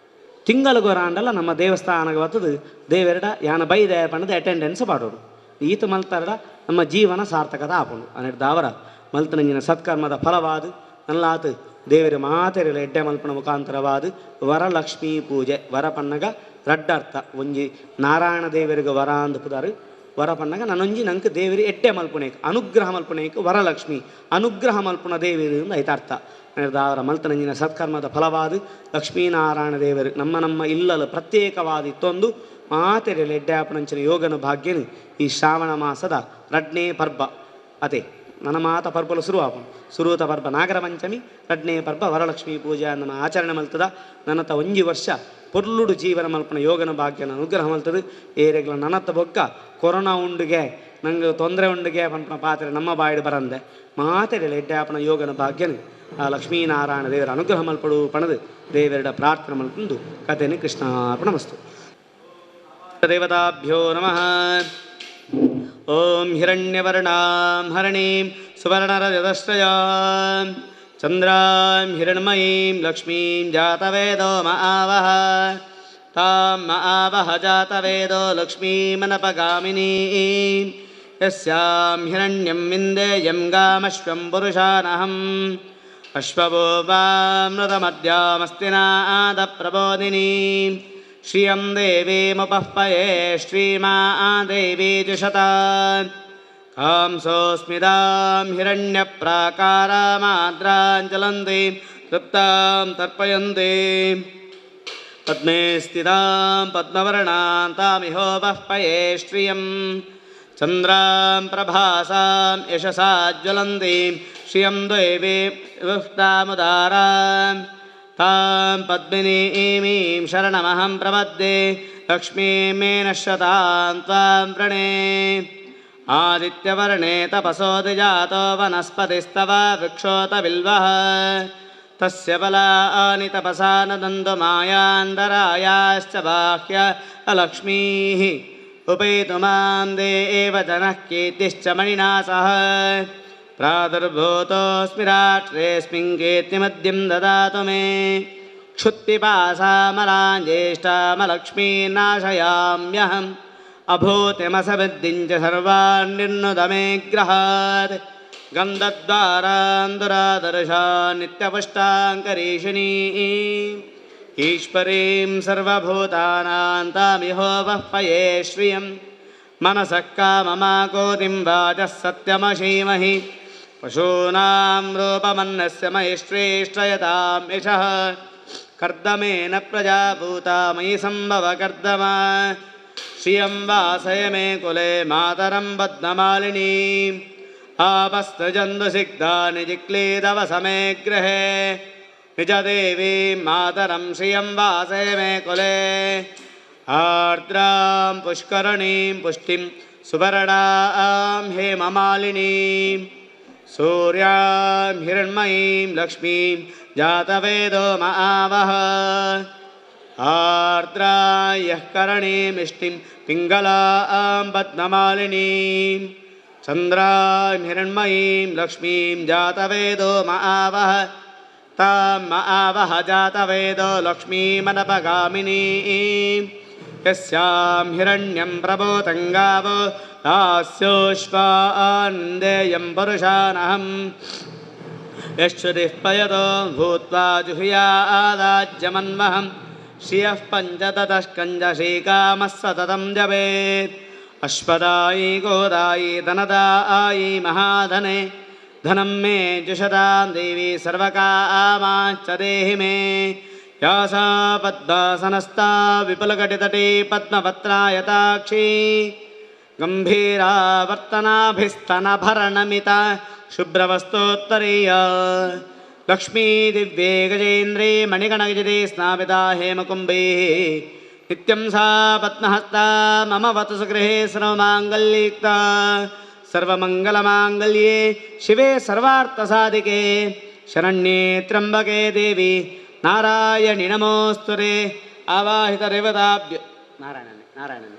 ತಿಂಗಳು ಗೊರಾಂಡಲ ನಮ್ಮ ದೇವಸ್ಥಾನಕ್ಕೆ ಬರ್ತದೆ ದೇವರಡ ಯಾನ ಬೈದೆ ಪಂಡದ ಅಟೆಂಡೆನ್ಸ್ ಪಾಡೋಡು ಈತ ಮಲ್ತಾರಡ ನಮ್ಮ ಜೀವನ ಸಾರ್ಥಕದ ಆಪುಂಡು ಅನ್ನೆಡ್ದಾವರ ಮಲ್ತನಂಜಿನ ಸತ್ಕರ್ಮದ ಫಲವಾದ ನಲ್ಲಾತು ದೇವರ ಮಾತೆರೆಲ ಎಡ್ಡೆ ಮಲ್ಪನ ಮುಖಾಂತರವಾದ ವರಲಕ್ಷ್ಮೀ ಪೂಜೆ ವರ ಪನ್ನಗ ರಡ್ಡರ್ಥ ಒಂಜಿ ನಾರಾಯಣ ದೇವರಿಗೆ ವರ ಅಂದ್ ಪುದಾರು ವರ ಪನ್ನಗ ನನೊಂಜಿ ನಂಗೆ ದೇವರಿ ಎಡ್ಡೆ ಮಲ್ಪುನೇಕ್ ಅನುಗ್ರಹ ಮಲ್ಪುನೇಕ್ ವರಲಕ್ಷ್ಮಿ ಅನುಗ್ರಹ ಮಲ್ಪುನ ದೇವರು ಅಂದ್ ಐತ ಅರ್ಥ ದಾವರ ಮಲ್ತನಂಜಿನ ಸತ್ಕರ್ಮದ ಫಲವಾದ ಲಕ್ಷ್ಮೀನಾರಾಯಣ ದೇವರು ನಮ್ಮ ನಮ್ಮ ಇಲ್ಲಲು ಪ್ರತ್ಯೇಕವಾದ ಇತ್ತೊಂದು ಮಾತೆರೆಲ ಎಡ್ಡೆ ಆಪನಂಚಿನ ಯೋಗನ ಭಾಗ್ಯನು ಈ ಶ್ರಾವಣ ಮಾಸದ ರಡ್ನೇ ಪರ್ಬ ಅದೇ ನನ್ನ ಮಾತ ಪರ್ಬಲು ಶುರು ಆಪುಂಡು ಸುರೂತ ಪರ್ಬ ನಾಗರ ಪಂಚಮಿ ರಡ್ನೇ ಪರ್ಬ ವರಲಕ್ಷ್ಮೀ ಪೂಜೆ ನಮ್ಮ ಆಚರಣೆ ಮಲ್ತದ ನನ್ನತ ಒಂಜಿ ವರ್ಷ ಪೊರ್ಲುಡು ಜೀವನ ಮಲ್ಪನ ಯೋಗನ ಭಾಗ್ಯನ ಅನುಗ್ರಹ ಮಲ್ತದ ಏರೆಗ್ಲ ನನ್ನತ್ತ ಬೊಕ್ಕ ಕೊರೋನಾ ಉಂಡುಗೆ ನಂಗೆ ತೊಂದರೆ ಉಂಡುಗೆ ಪನ್ಪನ ಪಾತ್ರೆ ನಮ್ಮ ಬಾಯಿಡ್ ಬರಂದೆ ಮಾತೆರೆಲ ಎಡ್ಡೆ ಆಪನ ಯೋಗನ ಭಾಗ್ಯನ ಆ ಲಕ್ಷ್ಮೀನಾರಾಯಣ ದೇವರ ಅನುಗ್ರಹ ಮಲ್ಪಡು ಪಣದು ದೇವರ ಪ್ರಾರ್ಥನೆ ಮಲ್ಪುಂದು ಕಥೆನ ಕೃಷ್ಣಾರ್ಪಣಮಸ್ತು. ದೇವತಾಭ್ಯೋ ನಮಃ. ಓಂ ಹಿರಣ್ಯವರ್ಣಾಂ ಹರಣೀಂ ಸುವರ್ಣರಜತಶ್ರಯಾಂ ಚಂದ್ರಾಂ ಹಿರಣ್ಮಯೀಂ ಲಕ್ಷ್ಮೀಂ ಜಾತವೇದೋ ಮ ಆವಹ ತಾಂ ಮ ಆವಹ ಜಾತವೇದೋ ಲಕ್ಷ್ಮೀಮನಪಗಾಮಿನೀಂ ಯಸ್ಯಾಂ ಹಿರಣ್ಯಂ ವಿಂದೇಯಂ ಗಾಮಶ್ವಂ ಪುರುಷಾನಹಂ ಅಶ್ವವೋ ವಾಮೃತಮದ್ಯಾಮಸ್ತಿನಾದ ಪ್ರಬೋಧಿನೀಂ ಶ್ರಿಯಂ ದೇವೀಮುಪಹ್ವಯೇ ಶ್ರೀಮಾ ದೇವೀ ಜುಷತಾ ಕಾಂಸೋಸ್ಮಿದಾಂ ಹಿರಣ್ಯಪ್ರಾಕಾರಾಮಾದ್ರಾಂಜಲಂತೀಂ ತೃಪ್ತಾಂ ತರ್ಪಯಂತೀಂ ಪದ್ಮೇ ಸ್ಥಿತಾಂ ಪದ್ಮವರ್ಣಾಂ ತಾಮಿಹೋಪಹ್ವಯೇ ಶ್ರಿಯಂ ಚಂದ್ರಾಂ ಪ್ರಭಾಸಾಂ ಯಶಸಾ ಜ್ವಲಂತೀಂ ಶ್ರಿಯಂ ದೇವೀಂ ವಿಭುಕ್ತಾಮುದಾರಾಂ ತಾಂ ಪದ್ಮಿನೀಮೀಂ ಶರಣಮಹಂ ಪ್ರಪದ್ಯೆ ಲಕ್ಷ್ಮೀಂ ಮೇ ನಶ್ಯತಾಂ ತ್ವಾಂ ಪ್ರಣೇ. ಆದಿತ್ಯವರ್ಣೇ ತಪಸೋದಿಜಾತೋ ವನಸ್ಪತಿಸ್ತವ ವೃಕ್ಷೋತ ಬಿಲ್ವಃ ತಸ್ಯ ಬಲಾನಿ ತಪಸಾ ನದಂದು ಮಾಯಾಂಧರಾಯಾಶ್ಚ ಬಾಹ್ಯ ಅಲಕ್ಷ್ಮೀಃ ಉಪೇತು ಮಾಂ ದೇವ ಜನಃ ಕೀರ್ತಿಶ್ಚ ಮಣಿನಾ ಸಹ ಪ್ರಾದುರ್ಭೂತೋऽಸ್ಮಿ ರಾಷ್ಟ್ರೇऽಸ್ಮಿನ್ ಕೀರ್ತಿಮದ್ಯಂ ದದಾತು ಮೇ. ಕ್ಷುತ್ಪಿಪಾಸಾಮಲಾಂ ಜ್ಯೇಷ್ಠಾಮಲಕ್ಷ್ಮೀ ನಾಶಯಾಮ್ಯಹಂ ಅಭೂತಿಮಸವಿದ್ಧಿಂ ಚ ಸರ್ವಾನ್ ನಿರ್ನುದ ಮೇ ಗ್ರಹಾತ್ ಗಂಧದ್ವಾರಾಂ ದುರಾದರ್ಶಾನ್ ನಿತ್ಯಪುಷ್ಟಾಂ ಕರೀಷಿಣೀಂ ಈಶ್ವರೀಂ ಸರ್ವಭೂತಾನಾಂ ತಾಮಿಹೋ ವಹ್ವಯೇ ಶ್ರಿಯಂ ಮನಸಃ ಕಾಮಮಾಕೋತಿಂ ವಾಚಃ ಸತ್ಯಮಶೀಮಹಿ ಪಶೂನಾಂ ರೂಪಮನ್ನಸ್ಯ ಮಯಿ ಶ್ರೇಷ್ಠಯತಾಂ ಯಶಃ ಕರ್ದಮೇನ ಪ್ರಜಾಭೂತಾ ಮಯಿ ಸಂಭವ ಕರ್ದಮ ಶ್ರಿಯಂ ವಾಸಯ ಮೇ ಕುಲೆ ಮಾತರಂ ಪದ್ಮಮಾಲಿನೀಂ ಆಪಸ್ತಜಂದು ಸಿಗ್ಧಾನಿ ಜಿಕ್ಲೀದವ ಸಮೇ ಗೃಹೇ ನಿಜದೇವೀಂ ಮಾತರಂ ಶ್ರಿಯಂ ವಾಸಯ ಮೇ ಕುಲೆ. ಆರ್ದ್ರಾಂ ಪುಷ್ಕರಣೀಂ ಪುಷ್ಟಿಂ ಸುವರ್ಣಾಂ ಹೇಮಮಾಲಿನೀಂ ಸೂರ್ಯಾಂ ಹಿರಣ್ಮಯೀಂ ಲಕ್ಷ್ಮೀಂ ಜಾತವೇದೋ ಮ ಆವಹ ಆರ್ದ್ರಾಯಃ ಕರಣೀಮಿಷ್ಟಿಂ ಪಿಂಗಲಾಂ ಪದ್ಮಮಾಲಿನೀಂ ಚಂದ್ರಾಂ ಹಿರಣ್ಮಯೀಂ ಲಕ್ಷ್ಮೀಂ ಜಾತವೇದೋ ಮ ಆವಹ ತಾಂ ಮ ಆವಹ ಜಾತವೇದೋ ಲಕ್ಷ್ಮೀಮನಪಗಾಮಿನೀಂ ಯಸ್ಯಾಂ ಹಿರಣ್ಯಂ ಪ್ರಬೋತಂಗಾವೋ दास्योऽश्वान्देयं ಪುರುಷಾನಹಂ ಯಶ್ರುತಿಃ ಪಯತೋ ಭೂತ್ವಾ ಜುಹುಯಾದಾಜ್ಯಮನ್ಮಹಂ ಶ್ರಿಯಃ ಪಂಚತತಃಕಂಜ ಶ್ರೀಕಾಮಃ ಸತತಂ ಜಪೇತ್. ಅಶ್ವದಾಯಿ ಗೋದಾಯಿ ಧನದಾಯಿ ಮಹಾಧನೆ ಧನಂ ಮೇ ಜುಷತಾಂ ದೇವಿ ಸರ್ವಕಾಮಾಶ್ಚ ದೇಹಿ ಮೇ. ಯಾ ಸಾ ಪದ್ಮಾಸನಸ್ತಾ ವಿಪುಲಕಟಿತಟೇ ಪದ್ಮಪತ್ರಾಯತಾಕ್ಷಿ ಗಂಭೀರಾವರ್ತನಾಭಿಸ್ತನಭರಣಮಿತ ಶುಭ್ರವಸ್ತೋತ್ತರೀಯ ಲಕ್ಷ್ಮೀ ದಿವ್ಯೇ ಗಜೇಂದ್ರೇ ಮಣಿಗಣಗಜತೆ ಸ್ನಾಪಿತಾ ಹೇಮಕುಂಭೈಃ ನಿತ್ಯಂ ಸಾ ಪದ್ಮಹಸ್ತಾ ಮಮ ವತು ಸುಗೃಹೇ ಸರ್ವಮಾಂಗಲ್ಯಯುಕ್ತ ಸರ್ವಮಂಗಲಮಾಂಗಲ್ಯೇ ಶಿವೆ ಸರ್ವಾರ್ಥಸಾಧಿಕೆ ಶರಣ್ಯೇ ತ್ರಂಬಕೆ ದೇವಿ ನಾರಾಯಣಿ ನಮೋಸ್ತುತೆ. ಆವಾಹಿತ ದೇವತಾಭ್ಯೋ ನಾರಾಯಣನೇ ನಾರಾಯಣನೇ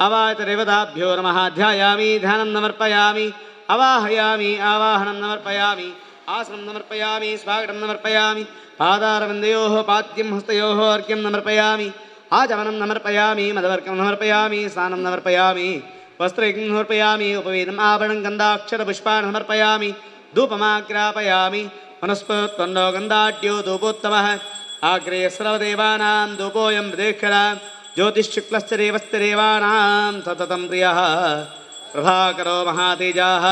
ಆವಾಹಿತ ದೇವತಾಭ್ಯೋ ನಮಃ. ಧ್ಯಾಯಾಮಿ ಧ್ಯಾನಂ ಸಮರ್ಪಯಾಮಿ ಅವಾಹಯಾಮಿ ಆವಾಹನಂ ಸಮರ್ಪಯಾಮಿ ಆಸನಂ ಸಮರ್ಪಯಾಮಿ ಸ್ವಾಗತಂ ಸಮರ್ಪಯಾಮಿ ಪಾದಾರವಿಂದಯೋಃ ಪಾದ್ಯಂ ಹಸ್ತಯೋಃ ಅರ್ಘ್ಯಂ ಸಮರ್ಪಯಾಮಿ ಆಚಮನಂ ಸಮರ್ಪಯಾಮಿ ಮದವರ್ಕಂ ಸಮರ್ಪಯಾಮಿ ಸ್ನಾನಂ ಸಮರ್ಪಯಾಮಿ ವಸ್ತ್ರಯಜ್ಞಂ ಸಮರ್ಪಯಾಮಿ ಉಪವೀತಂ ಆಭರಣಂ ಗಂಧಾಕ್ಷರ ಪುಷ್ಪಾಣಿ ಸಮರ್ಪಯಾಮಿ ಧೂಪಮಾಗ್ರಾಪಯಾಮಿ ವನಸ್ಪತ್ಪನ್ನೋ ಗಂಧಾಢ್ಯೋ ಧೂಪೋತ್ತಮಃ ಆಗ್ರೇಯ ಸರ್ವದೇವಾನಾಂ ಧೂಪೋಯಂ ವಿದೇಕ್ಷರ ಜ್ಯೋತಿಶ್ಶುಕ್ಲಶ್ಚ ದೇವಶ್ಚ ದೇವಾನಾಂ ಸತತಂ ಪ್ರಿಯಃ ಪ್ರಭಾಕರೋ ಮಹಾತೇಜಾಃ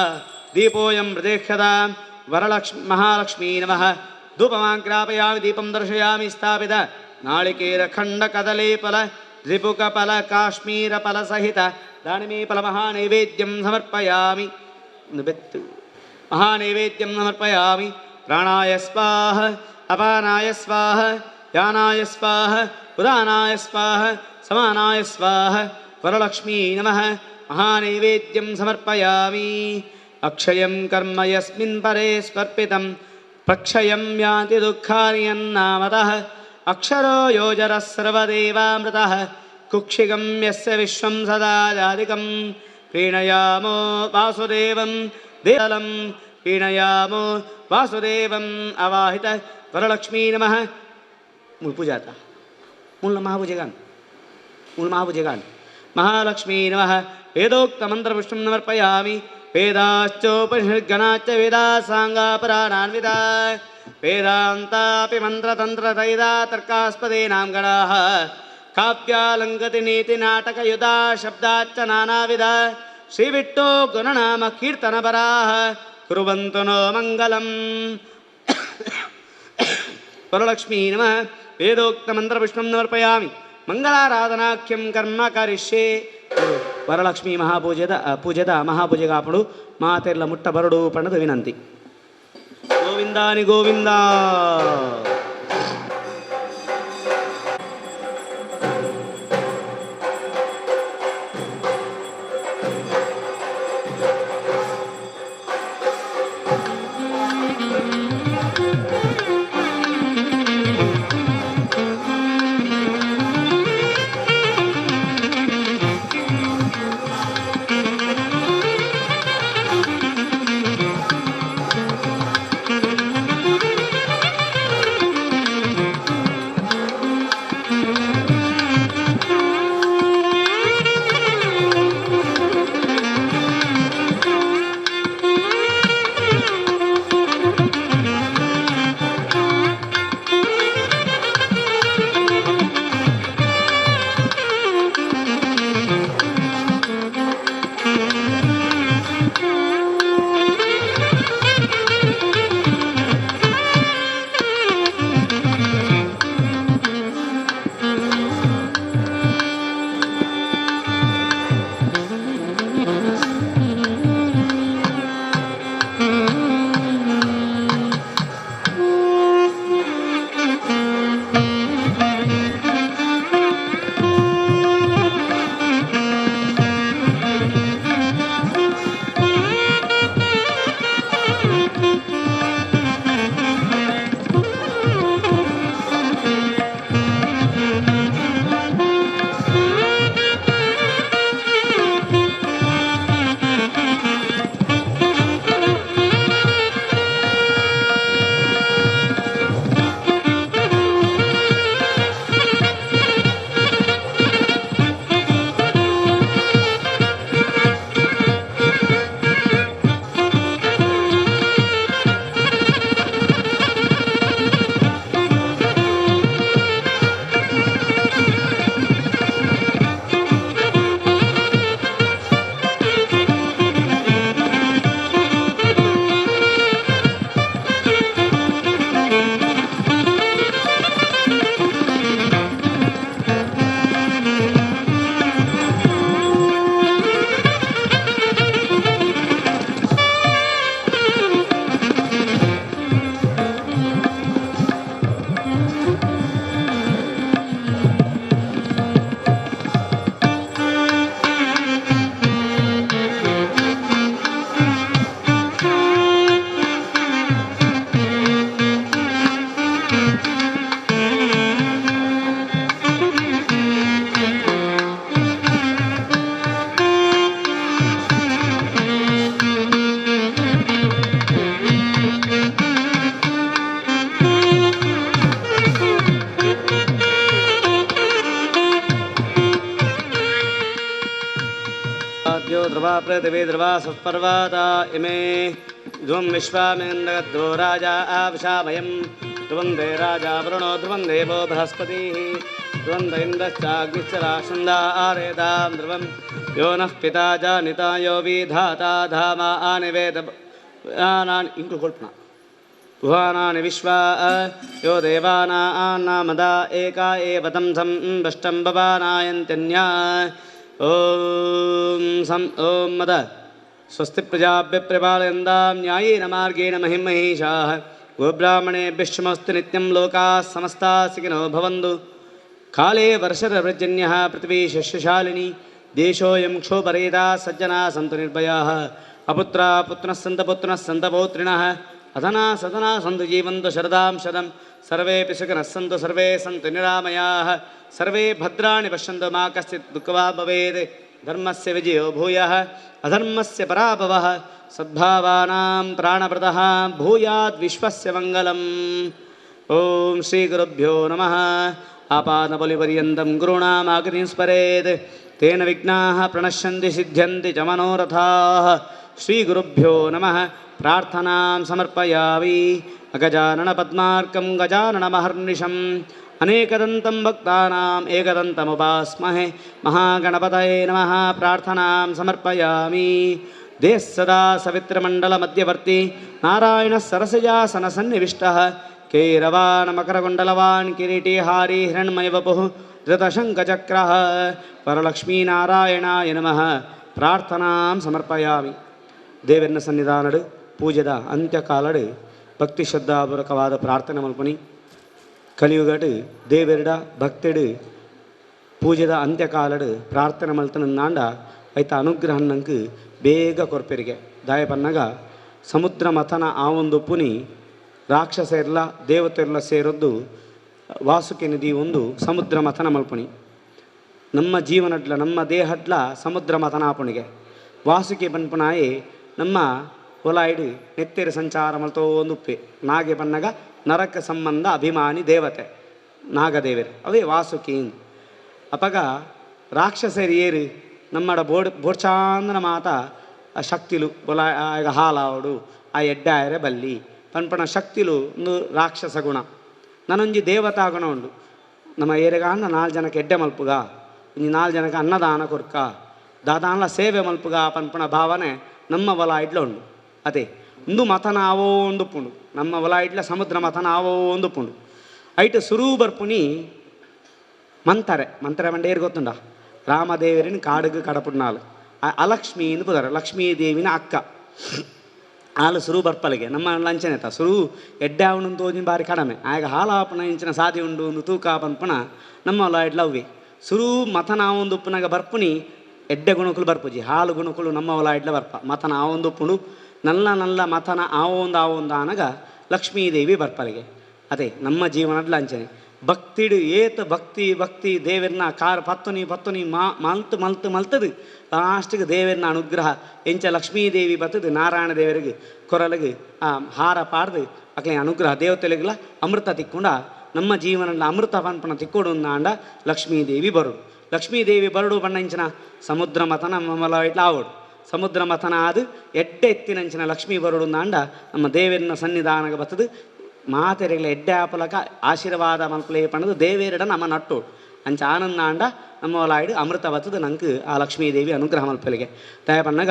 ದೀಪೋಯಂ ಪ್ರದೇಕ್ಷತಾಂ ವರಲಕ್ಷ್ಮೀ ಮಹಾಲಕ್ಷ್ಮೀ ನಮಃ. ಧೂಪಮಾಗ್ರಾಪಯಾಮಿ ದೀಪಂ ದರ್ಶಯಾಮಿ ಸ್ಥಾಪಿತ ನಾಳಿಕೇರಖಂಡಕದಲೀಫಲ ತ್ರಿಪುಕಫಲ ಕಾಶ್ಮೀರಫಲಸಹಿತ ದಾಳಿಮೀಫಲ ಮಹಾನೈವೇದ್ಯಂ ಸಮರ್ಪಯಾಮಿ ಬೆತ್ತು ಮಹಾನೈವೇದ್ಯಂ ಸಮರ್ಪಯಾಮಿ. ಪ್ರಾಣಾಯ ಸ್ವಾಹ ಅಪಾನಾಯ ಸ್ವಾಹ ಯಾನಾಯ ಸ್ವಾಹ ಉದಾನಾಯ ಸ್ವಾಹ ಸಮಾನಾಯ ಸ್ವಾಹ ವರಲಕ್ಷ್ಮೀ ನಮಃ ಮಹಾನೈವೇದ್ಯಂ ಸಮರ್ಪಯಾಮಿ. ಅಕ್ಷಯಂ ಕರ್ಮ ಯಸ್ಮಿನ್ ಪರೇ ಸ್ಮರ್ಪಿತಂ ಪ್ರಕ್ಷಯಂ ಯಾತಿ ದುಃಖಾನಿ ಯನ್ನಾಮತಃ ಅಕ್ಷರೋ ಯೋಜರಃ ಸರ್ವದೇವಾಮೃತಃ ಕುಕ್ಷಿಗಂ ಯಸ್ಯ ವಿಶ್ವಂ ಸದಾ ಜಾಧಿಕಂ ಪ್ರೀಣಯಾಮೋ ವಾಸುದೇವಂ ದೇವಲಂ ಪ್ರೀಣಯಾಮೋ ವಾಸುದೇವಂ ಅವಾಹಿತ ವರಲಕ್ಷ್ಮೀ ನಮಃ. ಮೂಲ ಪೂಜಾತ ಮೂಲ ಮಹಾಪೂಜೆಗಾನ್ ಮೂಲ ಮಹಾಪೂಜೆಗಾನ್ ಮಹಾಲಕ್ಷ್ಮೀ ನಮಃ. ವೇದೋಕ್ತ ಮಂತ್ರಪುಷ್ಪಂ ಸಮರ್ಪಯಾಮಿ. ವೇದಾಶ್ಚೋಪನಿಷದ್ಗಣಾಶ್ಚ ವೇದಾಸಾಂಗಾಪರಾಣಾನ್ವಿತ ವೇದಾಂತಾಪಿ ಮಂತ್ರತಂತ್ರತೈದಾ ತರ್ಕಾಸ್ಪದೇನಾಂ ಗಣಾಃ ಕಾವ್ಯಾಲಂಕತಿ ನೀತಿ ನಾಟಕಯುಧಾ ಶಬ್ದಾಚ್ಚ ನಾನಾವಿಧ ಶ್ರೀವಿಟ್ಟೋ ಗುಣನಾಮ ಕೀರ್ತನಪರಾಃ ಕುರುವಂತು ನೋ ಮಂಗಲಂ. ವರಲಕ್ಷ್ಮೀ ನಮಃ. ವೇದೋಕ್ತ ಮಂತ್ರಪುಷ್ಪಂ ಸಮರ್ಪಯಾಮಿ. ಮಂಗಳಾರಾಧನಾಖ್ಯಂ ಕರ್ಮ ಕರಿಷ್ಯೆ. ವರಲಕ್ಷ್ಮೀ ಮಹಾಪೂಜೆದ ಪೂಜೆದ ಮಹಾಪೂಜೆಗಾಪಡು ಮಾತೆರ್ಲ ಮುಟ್ಟ ಬರಡು ಪಣದ ವಿನಂತಿ. ಗೋವಿಂದಾನಿ ಗೋವಿಂದ. ध्रुवा पृथिवी ध्रुवा सुपर्वता इमे ध्रुवं विश्वामिन्द्रध्रुवो राजा आविशामयं ध्रुवं दे राजा वरुणो ध्रुवं देवो बृहस्पतिः ध्रुवं the इन्द्रश्चाग्निश्च राशन्दा आरेदां ध्रुवं यो नः पिता जानिता यो विधाता धामा आनिवेद इंकु कोल्पना भुवानानि विश्वा यो देवानामदा एका एव तं सं बष्टं भवानायन्त्यन्या। ॐ सं ॐ मद स्वस्ति प्रजाभ्यः परिपालयन्तां न्यायेन मार्गेण महिं महिषाः गोब्राह्मणेभ्यश्चमस्तु नित्यं लोकाः समस्ताः सुखिनो भवन्तु। काले वर्षरपर्जन्यः पृथिवी शस्यशालिनी देशोऽयं क्षोभरेता सज्जनाः सन्तु निर्भयाः। अपुत्रा पुत्रः सन्त पुत्रिणः सन्त पौत्रिणः ಅಧನಾ ಸದನಾ ಸಂತು ಜೀವಂತು ಶರದಾಂ ಶತಂ. ಸರ್ವೇಪಿ ಸುಖಿನಃ ಸಂತು, ಸರ್ವೇ ಸಂತು ನಿರಾಮಯಾಃ, ಸರ್ವೇ ಭದ್ರಾಣಿ ಪಶ್ಯಂತು, ಮಾ ಕಶ್ಚಿತ್ ದುಃಖವಾ ಭವೇತ್. ಧರ್ಮಸ್ಯ ವಿಜಯೋ ಭೂಯಃ, ಅಧರ್ಮಸ್ಯ ಪರಾಭವಃ, ಸದ್ಭಾವಾನಾಂ ಪ್ರಾಣಪ್ರದಃ ಭೂಯಾದ್ ವಿಶ್ವಸ್ಯ ಮಂಗಲಂ. ಓಂ ಶ್ರೀ ಗುರುಭ್ಯೋ ನಮಃ. ಆಪಾದಬಲಿಪರ್ಯಂತಂ ಗುರುಣಾಮಾಕೃತಿಂ ಸ್ಮರೇತ್, ತೇನ ವಿಘ್ನಾಃ ಪ್ರಣಶ್ಯಂತಿ ಸಿದ್ಧ್ಯಂತಿ ಚ ಮನೋರಥಾಃ. ಶ್ರೀ ಗುರುಭ್ಯೋ ನಮಃ. ಪ್ರಾರ್ಥನಾಂ ಸಮರ್ಪಯಾಮಿ. ಅಗಜಾನನ ಪದ್ಮಾರ್ಕಂ ಗಜಾನನಮಹರ್ನಿಶಂ ಅನೇಕದಂತಂ ಭಕ್ತಾನಾಂ ಏಕದಂತಮುಪಾಸ್ಮಹೆ. ಮಹಾಗಣಪತಯೇ ನಮಃ. ಪ್ರಾರ್ಥನಾಂ ಸಮರ್ಪಯಾಮಿ. ದೇಹ ಸದಾ ಸವಿತ್ರಮಂಡಲಮಧ್ಯವರ್ತಿ ನಾರಾಯಣ ಸರಸಜಾಸನ ಸನ್ನಿವಿಷ್ಟಃ ಕೈರವಾನ್ ಮಕರಕುಂಡಲವಾನ್ ಕಿರೀಟಿಹಾರಿ ಹಿರಣ್ಮಯವಪುಃ ಧೃತಶಂಖಚಕ್ರಃ. ವರಲಕ್ಷ್ಮೀನಾರಾಯಣಾಯ ನಮಃ. ಪ್ರಾರ್ಥನಾಂ ಸಮರ್ಪಯಾಮಿ. ದೇವರನ್ನ ಸನ್ನಿಧಾನಡು ಪೂಜೆದ ಅಂತ್ಯಕಾಲಡು ಭಕ್ತಿ ಶ್ರದ್ಧಾಪೂರ್ವಕವಾದ ಪ್ರಾರ್ಥನೆ ಮಲ್ಪನಿ. ಕಲಿಯುಗಡು ದೇವೆರಡ ಭಕ್ತಿಡು ಪೂಜೆದ ಅಂತ್ಯಕಾಲಡು ಪ್ರಾರ್ಥನೆ ಮಲ್ತನಂದಾಂಡ ಐತ ಅನುಗ್ರಹ ನಂಗೆ ಬೇಗ ಕೊರ್ಪೆರಿಗೆ. ದಾಯಪನ್ನಗ ಸಮುದ್ರ ಮಥನ ಆ ಒಂದು ಪುನಿ ರಾಕ್ಷಸ ಇರ್ಲ ದೇವತೆ ಇರ್ಲ ಸೇರೊದ್ದು ವಾಸುಕಿ ನದಿ ಒಂದು ಸಮುದ್ರ ಮಥನ ಮಲ್ಪುನಿ. ನಮ್ಮ ಜೀವನಡ್ಲ ನಮ್ಮ ದೇಹಡ್ಲ ಸಮುದ್ರ ಮಥನಾಪುಣಿಗೆ ವಾಸುಕಿ ಪನ್ಪುನಾಯಿ ನಮ್ಮ ಹೊಲಾಯ್ಡು ನೆತ್ತೆರು ಸಂಚಾರ ಮಲ್ತೋ ಒಂದು ಉಪ್ಪೆ ನಾಗೆ ಪನ್ನಗ ನರಕ ಸಂಬಂಧ ಅಭಿಮಾನಿ ದೇವತೆ ನಾಗದೇವರು ಅವೇ ವಾಸುಕಿ. ಅಪಗ ರಾಕ್ಷಸರು ಏರು ನಮ್ಮಡ ಬೋಡ್ ಬೋಡ್ಚಾಂದನ ಮಾತ ಆ ಶಕ್ತಿಲು ಬೊಲ ಆಗ ಹಾಲಾವಡು ಆ ಎಡ್ಡಾಯರೆ ಬಲ್ಲಿ ಪನ್ಪಣ ಶಕ್ತಿಲು ಒಂದು ರಾಕ್ಷಸ ಗುಣ. ನನೊಂಜಿ ದೇವತಾ ಗುಣ ಉಂಡು. ನಮ್ಮ ಏರೆಗಾಂಡ ನಾಲ್ಕು ಜನಕ್ಕೆ ಎಡ್ಡೆ ಮಲ್ಪುಗ, ಒಂಜಿ ನಾಲ್ಕು ಜನಕ್ಕೆ ಅನ್ನದಾನ ಕೊರ್ಕ, ದಾದಾನ್ಲ ಸೇವೆ ಮಲ್ಪುಗ ಪನ್ಪಣ ಭಾವನೆ ನಮ್ಮ ಒಲ ಇಡ್ಲ ಉಂಡು. ಅದೇ ಉಂದು ಮಥನ ಆವೋ ಒಂದು ಪುಂಡು ನಮ್ಮ ಒಲ ಇಡ್ಲ ಸಮುದ್ರ ಮಥನ ಆವೋ ಒಂದು ಪುಂಡು. ಐಟ್ ಸುರು ಬರ್ಪುನಿ ಮಂತಾರೆ. ಮಂತಾರೆ ಮಂಡೆ ಏರ್ ಗೊತ್ತುಂಡ? ರಾಮದೇವರಿನ ಕಾಡುಗು ಕಡಪುಡ್ನಾಲು ಅಲಕ್ಷ್ಮಿ ಎಂದು ಪುದಾರ, ಲಕ್ಷ್ಮೀ ದೇವಿನ ಅಕ್ಕ. ಹಾಲು ಸುರು ಬರ್ಪಲಿಗೆ ನಮ್ಮ ಲಂಚನೆ ಸುರು ಎಡ್ಡೆ ಅವನು ತೋಜಿನ ಬಾರಿ ಕಡಿಮೆ ಆಗ ಹಾಲಾಪನ ಇಂಚಿನ ಸಾದಿ ಉಂಡು ಒಂದು ತೂಕ ಪನ್ಪುಣ ನಮ್ಮ ಹೊಲ ಇಡ್ಲ ಅವ್ವೆ ಸುರು ಮಥನ ಒಂದು ಉಪ್ಪುನಾಗ ಬರ್ಪುನಿ ಎಡ್ಡೆ ಗುಣಕುಲು ಬರ್ಪುಜಿ ಹಾಲು ಗುಣಕುಲು ನಮ್ಮ ಹೊಲ ಇಡ್ಲ ಬರ್ಪ ಮಥನ ಆ ಒಂದು ಉಪ್ಪುಂಡು ನಲ್ಲ ನಲ್ಲ ಮಥನ ಆವೊಂದು ಆವೊಂದು ಆನಗ ಲಕ್ಷ್ಮೀದೇವಿ ಬರ್ಪಲಿಗೆ. ಅದೇ ನಮ್ಮ ಜೀವನದ ಅಂಚನೆ ಭಕ್ತಿಡು ಏತ ಭಕ್ತಿ ಭಕ್ತಿ ದೇವರನ್ನ ಕಾರ್ ಪತ್ತುನಿ ಪತ್ತುನಿ ಮಾ ಮಲ್ತು ಮಲ್ತು ಮಲ್ತದು ಲಾಸ್ಟಿಗೆ ದೇವರನ್ನ ಅನುಗ್ರಹ ಎಂಚ ಲಕ್ಷ್ಮೀದೇವಿ ಬತ್ತದು ನಾರಾಯಣ ದೇವರಿಗೆ ಕೊರಲಿಗೆ ಆ ಹಾರ ಪಾಡ್ದು ಅಕ್ಲೆ ಅನುಗ್ರಹ ದೇವತೆಗಳಿಗೆಲ್ಲ ಅಮೃತ ತಿಕ್ಕೊಂಡ ನಮ್ಮ ಜೀವನದ ಅಮೃತ ಪನ್ಪಣ ತಿಕ್ಕೊಡು ಅಂಡ ಲಕ್ಷ್ಮೀದೇವಿ ಬರುಡು. ಲಕ್ಷ್ಮೀದೇವಿ ಬರುಡು ಬಣ್ಣಂಚಿನ ಸಮುದ್ರ ಮಥನ ಮಮಲ ಇಟ್ಲ ಆವಡು ಸಮುದ್ರ ಮಥನ ಅದು ಎಡ್ಡೆ ಎತ್ತಿನಂಚಿನ ಲಕ್ಷ್ಮೀ ಬರುಡು ಅಂಡ ನಮ್ಮ ದೇವರನ್ನ ಸನ್ನಿಧಾನಗ ಬತ್ತದು ಮಾತೆರೆಗಳ ಎಡ್ಡೆ ಆಪಲಕ ಆಶೀರ್ವಾದ ಮಲ್ಪಲೆ ಪಣದು ದೇವೇರಡ ನಮ್ಮ ನಟ್ಟು ಅಂಚ ಆನಂದ ಆಂಡ ನಮ್ಮ ಒಲಾಯ್ಡು ಅಮೃತ ಬತ್ತದು ನಂಗೆ ಆ ಲಕ್ಷ್ಮೀದೇವಿ ಅನುಗ್ರಹ ಮಲ್ಪಲಿಗೆ. ದಯ ಪನ್ನಗ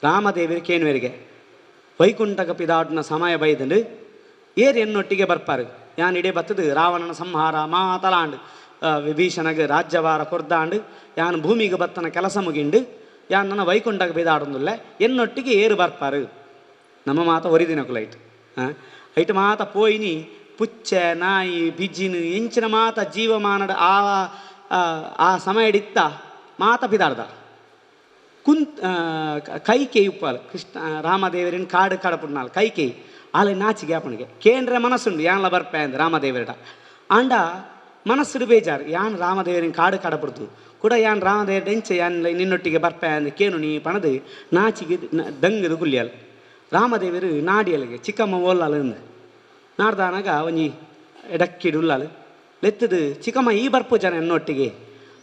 ರಾಮದೇವಿರ ಕೇನುವೆರಿಗೆ ವೈಕುಂಠಕ ಪಿದಾಡ್ನ ಸಮಯ ಬೈದಂಡು ಏರ್ ಎನ್ನೊಟ್ಟಿಗೆ ಬರ್ಪಾರು ಯಾನ್ ಇಡೇ ಬತ್ತದು ರಾವಣನ ಸಂಹಾರ ಮಾತಲಾಂಡು ವಿಭೀಷಣಗೆ ರಾಜ್ಯಭಾರ ಕೊರ್ದಾಂಡು ಯಾನ್ ಭೂಮಿಗೆ ಬತ್ತನ ಕೆಲಸ ಮುಗಿಂಡು ಯಾನ್ ನನ್ನ ವೈಕುಂಠಕ್ಕೆ ಬಿದಾಡೊಂದುಲ್ಲೆ ಎನ್ನೊಟ್ಟಿಗೆ ಏರು ಬರ್ಪಾರು ನಮ್ಮ ಮಾತ ಒರಿದಿನಕುಲೈಟ್ ಐಟ್ ಮಾತ ಪೋಯಿನಿ ಪುಚ್ಚೆ ನಾಯಿ ಬಿಜಿನು ಎಂಚಿನ ಮಾತ ಜೀವಮಾನದ ಆ ಆ ಸಮಯಡಿತ್ತ ಮಾತ ಪಿದಾಡ್ದ ಕುಂತ್ ಕೈಕೇಯಿ ಉಪ್ಪಾಲು ಕೃಷ್ಣ ರಾಮದೇವರಿನ ಕಾಡು ಕಡಪುಡ್ನಾಲ್ ಕೈಕೇಯಿ ಆಲೆ ನಾಚಿಗೆ ಅಪ್ಪನಿಗೆ ಕೇಂದ್ರ ಮನಸ್ಸುಂಡು ಯಾನ್ಲ ಬರ್ಪೆ ಅಂದ್ ರಾಮದೇವರಿಡ ಆಂಡ ಮನಸ್ಸುಡು ಬೇಜಾರು ಯಾನ್ ರಾಮದೇವರಿನ ಕಾಡು ಕಡಪುಡ್ದು ಕೂಡ ಯಾನ್ ರಾಮದೇವರ ಎಂಚೆ ಯಾನ್ ನಿನ್ನೊಟ್ಟಿಗೆ ಬರ್ಪೆ ಅಂದ್ ಕೇನು ನೀ ಪಣದು ನಾಚಿಗೆ ದಂಗದು ಕುಲ್ಯಲ್ ರಾಮದೇವರು ನಾಡಿಯಲಿಗೆ ಚಿಕ್ಕಮ್ಮ ಓಲಾಲು ಅಂದ್ ನಾಡ್ದಾನಾಗ ಒಂಜಿ ಎಡಕ್ಕಿಡು ಉಲ್ಲಾಲು ಲೆತ್ತದು ಚಿಕ್ಕಮ್ಮ ಈ ಬರ್ಪು ಜನ ಎನ್ನೊಟ್ಟಿಗೆ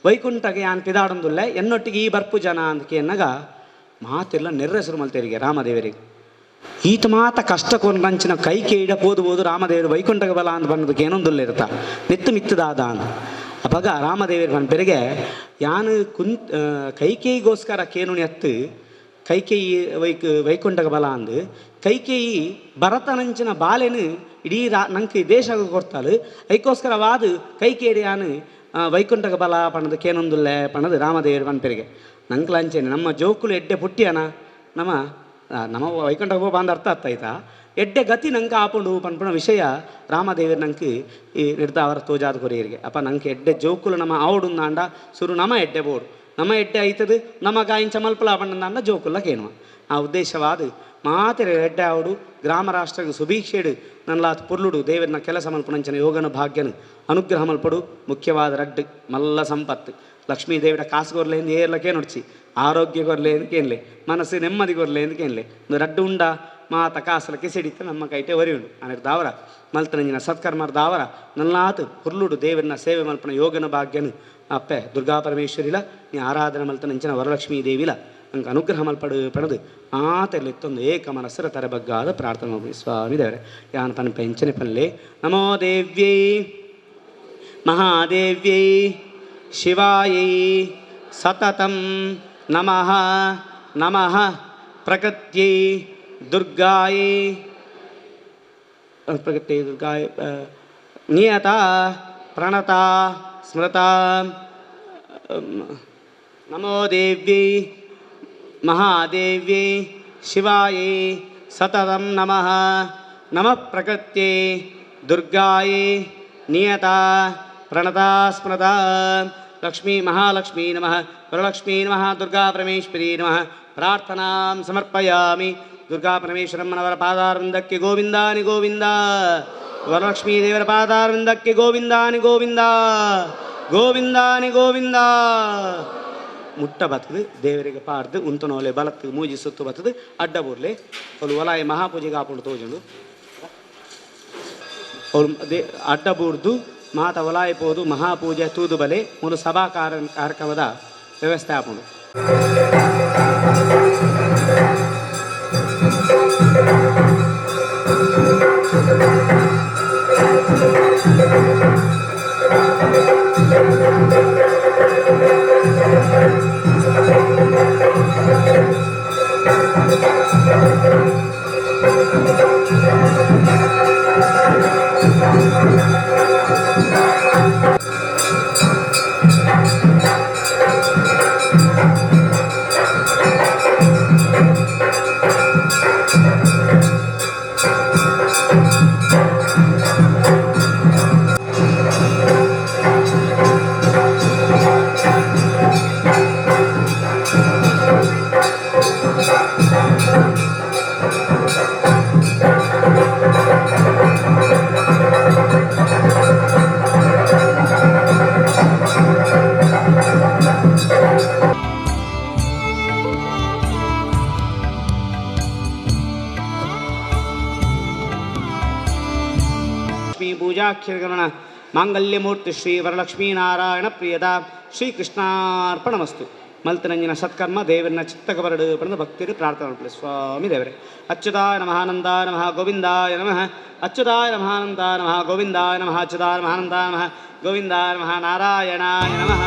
ವೈಕುಂಠಗೆ ಯಾನ್ ಪಿದಾಡೊಂದುಲ್ಲೆ ಎನ್ನೊಟ್ಟಿಗೆ ಈ ಬರ್ಪು ಜನ ಅಂತ ಕೇನ್ನಾಗ ಮಾತೆಲ್ಲ ನೆರ್ರೆಸರು ಮಲ್ತೇರಿಗೆ ರಾಮದೇವರಿಗೆ. ಈತ ಮಾತ ಕಷ್ಟ ಕೊಂಡಂಚಿನ ಕೈ ಕೇಡ ಪೋದು ಬೋದು ರಾಮದೇವರು ವೈಕುಂಠಗೆ ಬಲ ಅಂತ ಬಂದದಕ್ಕೆ ಏನೊಂದುಲ್ಲ ಇರ್ತ ನೆತ್ತು ಮಿತ್ತದಾದ ಅಂತ. ಅವಾಗ ರಾಮದೇವರು ಪನ್ಪೆರಿಗೆ ಯಾನು ಕುಂತ್ ಕೈಕೇಯಿಗೋಸ್ಕರ ಕೇನುಣಿ ಅತ್ತು ಕೈಕೇಯಿ ವೈಕುಂಠಗ ಬಲ ಅಂದು ಕೈಕೇಯಿ ಭರತನಂಚಿನ ಬಾಲೆನು ಇಡೀ ನಂಗೆ ದೇಶ ಕೊಡ್ತಾಳು ಐಕೋಸ್ಕರವಾದ ಕೈಕೇಡಿ ಯಾನು ವೈಕುಂಠಗ ಬಲ ಪಣದು ಕೇನೊಂದುಲ್ಲೆ ಪಣದು ರಾಮದೇವರು ಪನ್ಪೆರಿಗೆ. ನಂಕ್ಲಂಚೇನೆ ನಮ್ಮ ಜೋಕುಲು ಎಡ್ಡೆ ಪುಟ್ಟಿಯನ ನಮ್ಮ ನಮ್ಮ ವೈಕುಂಠ ಹೋಗ ಅರ್ಥ ಆಗ್ತಾಯ್ತಾ ಎಡ್ಡೆ ಗತಿ ನಂಗೆ ಆಪುಂಡು ಪನ್ಪುಣ ವಿಷಯ ರಾಮದೇವರು ನಂಗೆ ಈ ನಿರ್ಧಾರ ತೋಜಾದ ಕೊರಿಯರಿಗೆ. ಅಪ್ಪ ನಂಗೆ ಎಡ್ಡೆ ಜೋಕುಲು ನಮ್ಮ ಆವಡುಂದಾಂಡ ಸುರು ನಮ ಎಡ್ಡೆ ಬೋಡು ನಮ್ಮ ಎಡ್ಡೆ ಐತದು ನಮ್ಮ ಗಾಯಿಂಚ ಮಲ್ಪಲ ಪಂಡಂದಾಂಡ ಜೋಕುಲ್ಲ ಕೇನುವ. ಆ ಉದ್ದೇಶವಾದ ಮಾತೆರೆ ಎಡ್ಡೆ ಆವಡು ಗ್ರಾಮ ರಾಷ್ಟ್ರಗ್ ಸುಭೀಕ್ಷೆಡು ನನ್ಲಾತ್ ಪುರ್ಲುಡು ದೇವರನ ಕೆಲಸ ಮಲ್ಪುನಂಚಿನ ಯೋಗನ ಭಾಗ್ಯನು ಅನುಗ್ರಹ ಮಲ್ಪಡು. ಮುಖ್ಯವಾದ ರಡ್ಡು ಮಲ್ಲ ಸಂಪತ್ತು ಲಕ್ಷ್ಮೀ ದೇವಿಡ ಕಾಸು ಕೊರ್ಲೇಂದು ಏರ್ಲಕ್ಕೆ ನೋಡ್ಚಿ, ಆರೋಗ್ಯ ಕೊರ್ಲೇಂದು ಕೇನ್ಲೆ, ಮನಸ್ಸು ನೆಮ್ಮದಿ ಕೊರ್ಲೇಂದು ಕೇನ್ಲೆ. ರಡ್ಡು ಉಂಡ ಮಾತ ಕಾಸಲಕ್ಕೆ ಸಿಡಿತ ನಮ್ಮ ಕೈಟೆ ಒರಿಯುಂಡು. ಅನೆರ್ ದಾವರ ಮಲ್ತನಂಜಿನ ಸತ್ಕರ್ಮರ್ ದಾವರ ನಲ್ಲಾತ್ ಹುರ್ಲುಡು ದೇವರನ ಸೇವೆ ಮಲ್ಪನ ಯೋಗನ ಭಾಗ್ಯನು ಅಪ್ಪೆ ದುರ್ಗಾ ಪರಮೇಶ್ವರಿಲ ನೀ ಆರಾಧನೆ ಮಲ್ತನಂಚಿನ ವರಲಕ್ಷ್ಮೀ ದೇವಿಲ ಅಂಕ ಅನುಗ್ರಹ ಮಲ್ಪಡು ಪಣದು ಆತೆರ್ಲೆತ್ತೊಂದು ಏಕ ಮನಸ್ಸರ ತರಬಗ್ಗಾದ ಪ್ರಾರ್ಥನೆ ಮಲ್ಪುನಿ. ಸ್ವಾಮಿ ದೇವರೇ ಯಾನ್ ಪನ್ಪೆ ಇಂಚನೆ ಪನ್ಲೆ. ನಮೋ ದೇವ್ಯೈ ಮಹಾದೇವ್ಯೈ ಶಿವಾಯೈ ಸತತಂ ನಮಃ ನಮಃ ಪ್ರಕೃತ್ಯೈ ದುರ್ಗಾಯೈ ಪ್ರಕೃತ್ಯೈ ದುರ್ಗಾಯ ನಿಯತ ಪ್ರಣತ ಸ್ಮೃತ ನಮೋ ದೇವ್ಯೈ ಮಹಾದೇವ್ಯೈ ಶಿವಾಯೈ ಸತತಂ ನಮಃ ನಮಃ ಪ್ರಕೃತ್ಯೈ ದುರ್ಗಾಯೈ ನಿಯತ ಪ್ರಣತ ಸ್ಮೃತ. ಲಕ್ಷ್ಮೀ ಮಹಾಲಕ್ಷ್ಮೀ ನಮಃ, ವರಲಕ್ಷ್ಮೀ ನಮಃ, ದುರ್ಗಾ ಪರಮೇಶ್ವರಿ ನಮಃ. ಪ್ರಾರ್ಥನಾಂ ಸಮರ್ಪಯಾಮಿ. ದುರ್ಗಾ ಪರಮೇಶ್ವರಮ್ಮನವರ ಪಾದಾರವಿಂದಕ್ಕೆ ಗೋವಿಂದಾನಿ ಗೋವಿಂದ, ವರಲಕ್ಷ್ಮೀ ದೇವರ ಪಾದಾರವಿಂದಕ್ಕೆ ಗೋವಿಂದಾನಿ ಗೋವಿಂದ, ಗೋವಿಂದಾನಿ ಗೋವಿಂದ. ಮುಟ್ಟ ಬತ್ತದು ದೇವರಿಗೆ ಪಾಡ್ದು ಉಂತನೋಲೆ ಬಲತ್ತು ಮೂಜಿ ಸುತ್ತು ಬತ್ತದು ಅಡ್ಡ ಬೂರ್ಲೆ ಅವ್ಲು ಒಲಾಯ ಮಹಾಪೂಜೆಗೆ ಆಪುಂಡು ತೋಜುಂಡು. ಅವ್ಲು they ಅಡ್ಡ ಬೂರ್ದು ಮಾತ ಒಲಾಯ ಪೋದು ಮಹಾಪೂಜೆ ತೂದು ಬಲೆ ಮೂಲು ಸಭಾ ಕಾರ್ಯಕ್ರಮದ ವ್ಯವಸ್ಥೆ ಆಪುಂಡು. ಲಕ್ಷ್ಮೀ ಪೂಜಾಕ್ಷರಗಮನ ಮಾಂಗಲ್ಯಮೂರ್ತಿ ಶ್ರೀ ವರಲಕ್ಷ್ಮೀನಾರಾಯಣ ಪ್ರಿಯದ ಶ್ರೀಕೃಷ್ಣಾರ್ಪಣಮಸ್ತು. ಮಲ್ತನಂಜಿನ ಸತ್ಕರ್ಮ ದೇವರನ್ನ ಚಿತ್ತಕ ಬರಡು ಪಡೆದ ಭಕ್ತರು ಪ್ರಾರ್ಥನೆ ಮಾಡ್ತಾರೆ. ಸ್ವಾಮಿ ದೇವರೇ ಅಚ್ಯುತಾಯ ನಮಃ, ಅನಂತಾಯ ನಮಃ, ಗೋವಿಂದಾಯ ನಮಃ. ಅಚ್ಯುತಾಯ ನಮಃ, ಅನಂತಾಯ ನಮಃ, ಗೋವಿಂದಾಯ ನಮಃ. ಅಚ್ಯುತಾಯ ನಮಃ, ಅನಂತಾಯ ನಮಃ, ಗೋವಿಂದಾಯ ನಮಃ, ನಾರಾಯಣಾಯ ನಮಃ.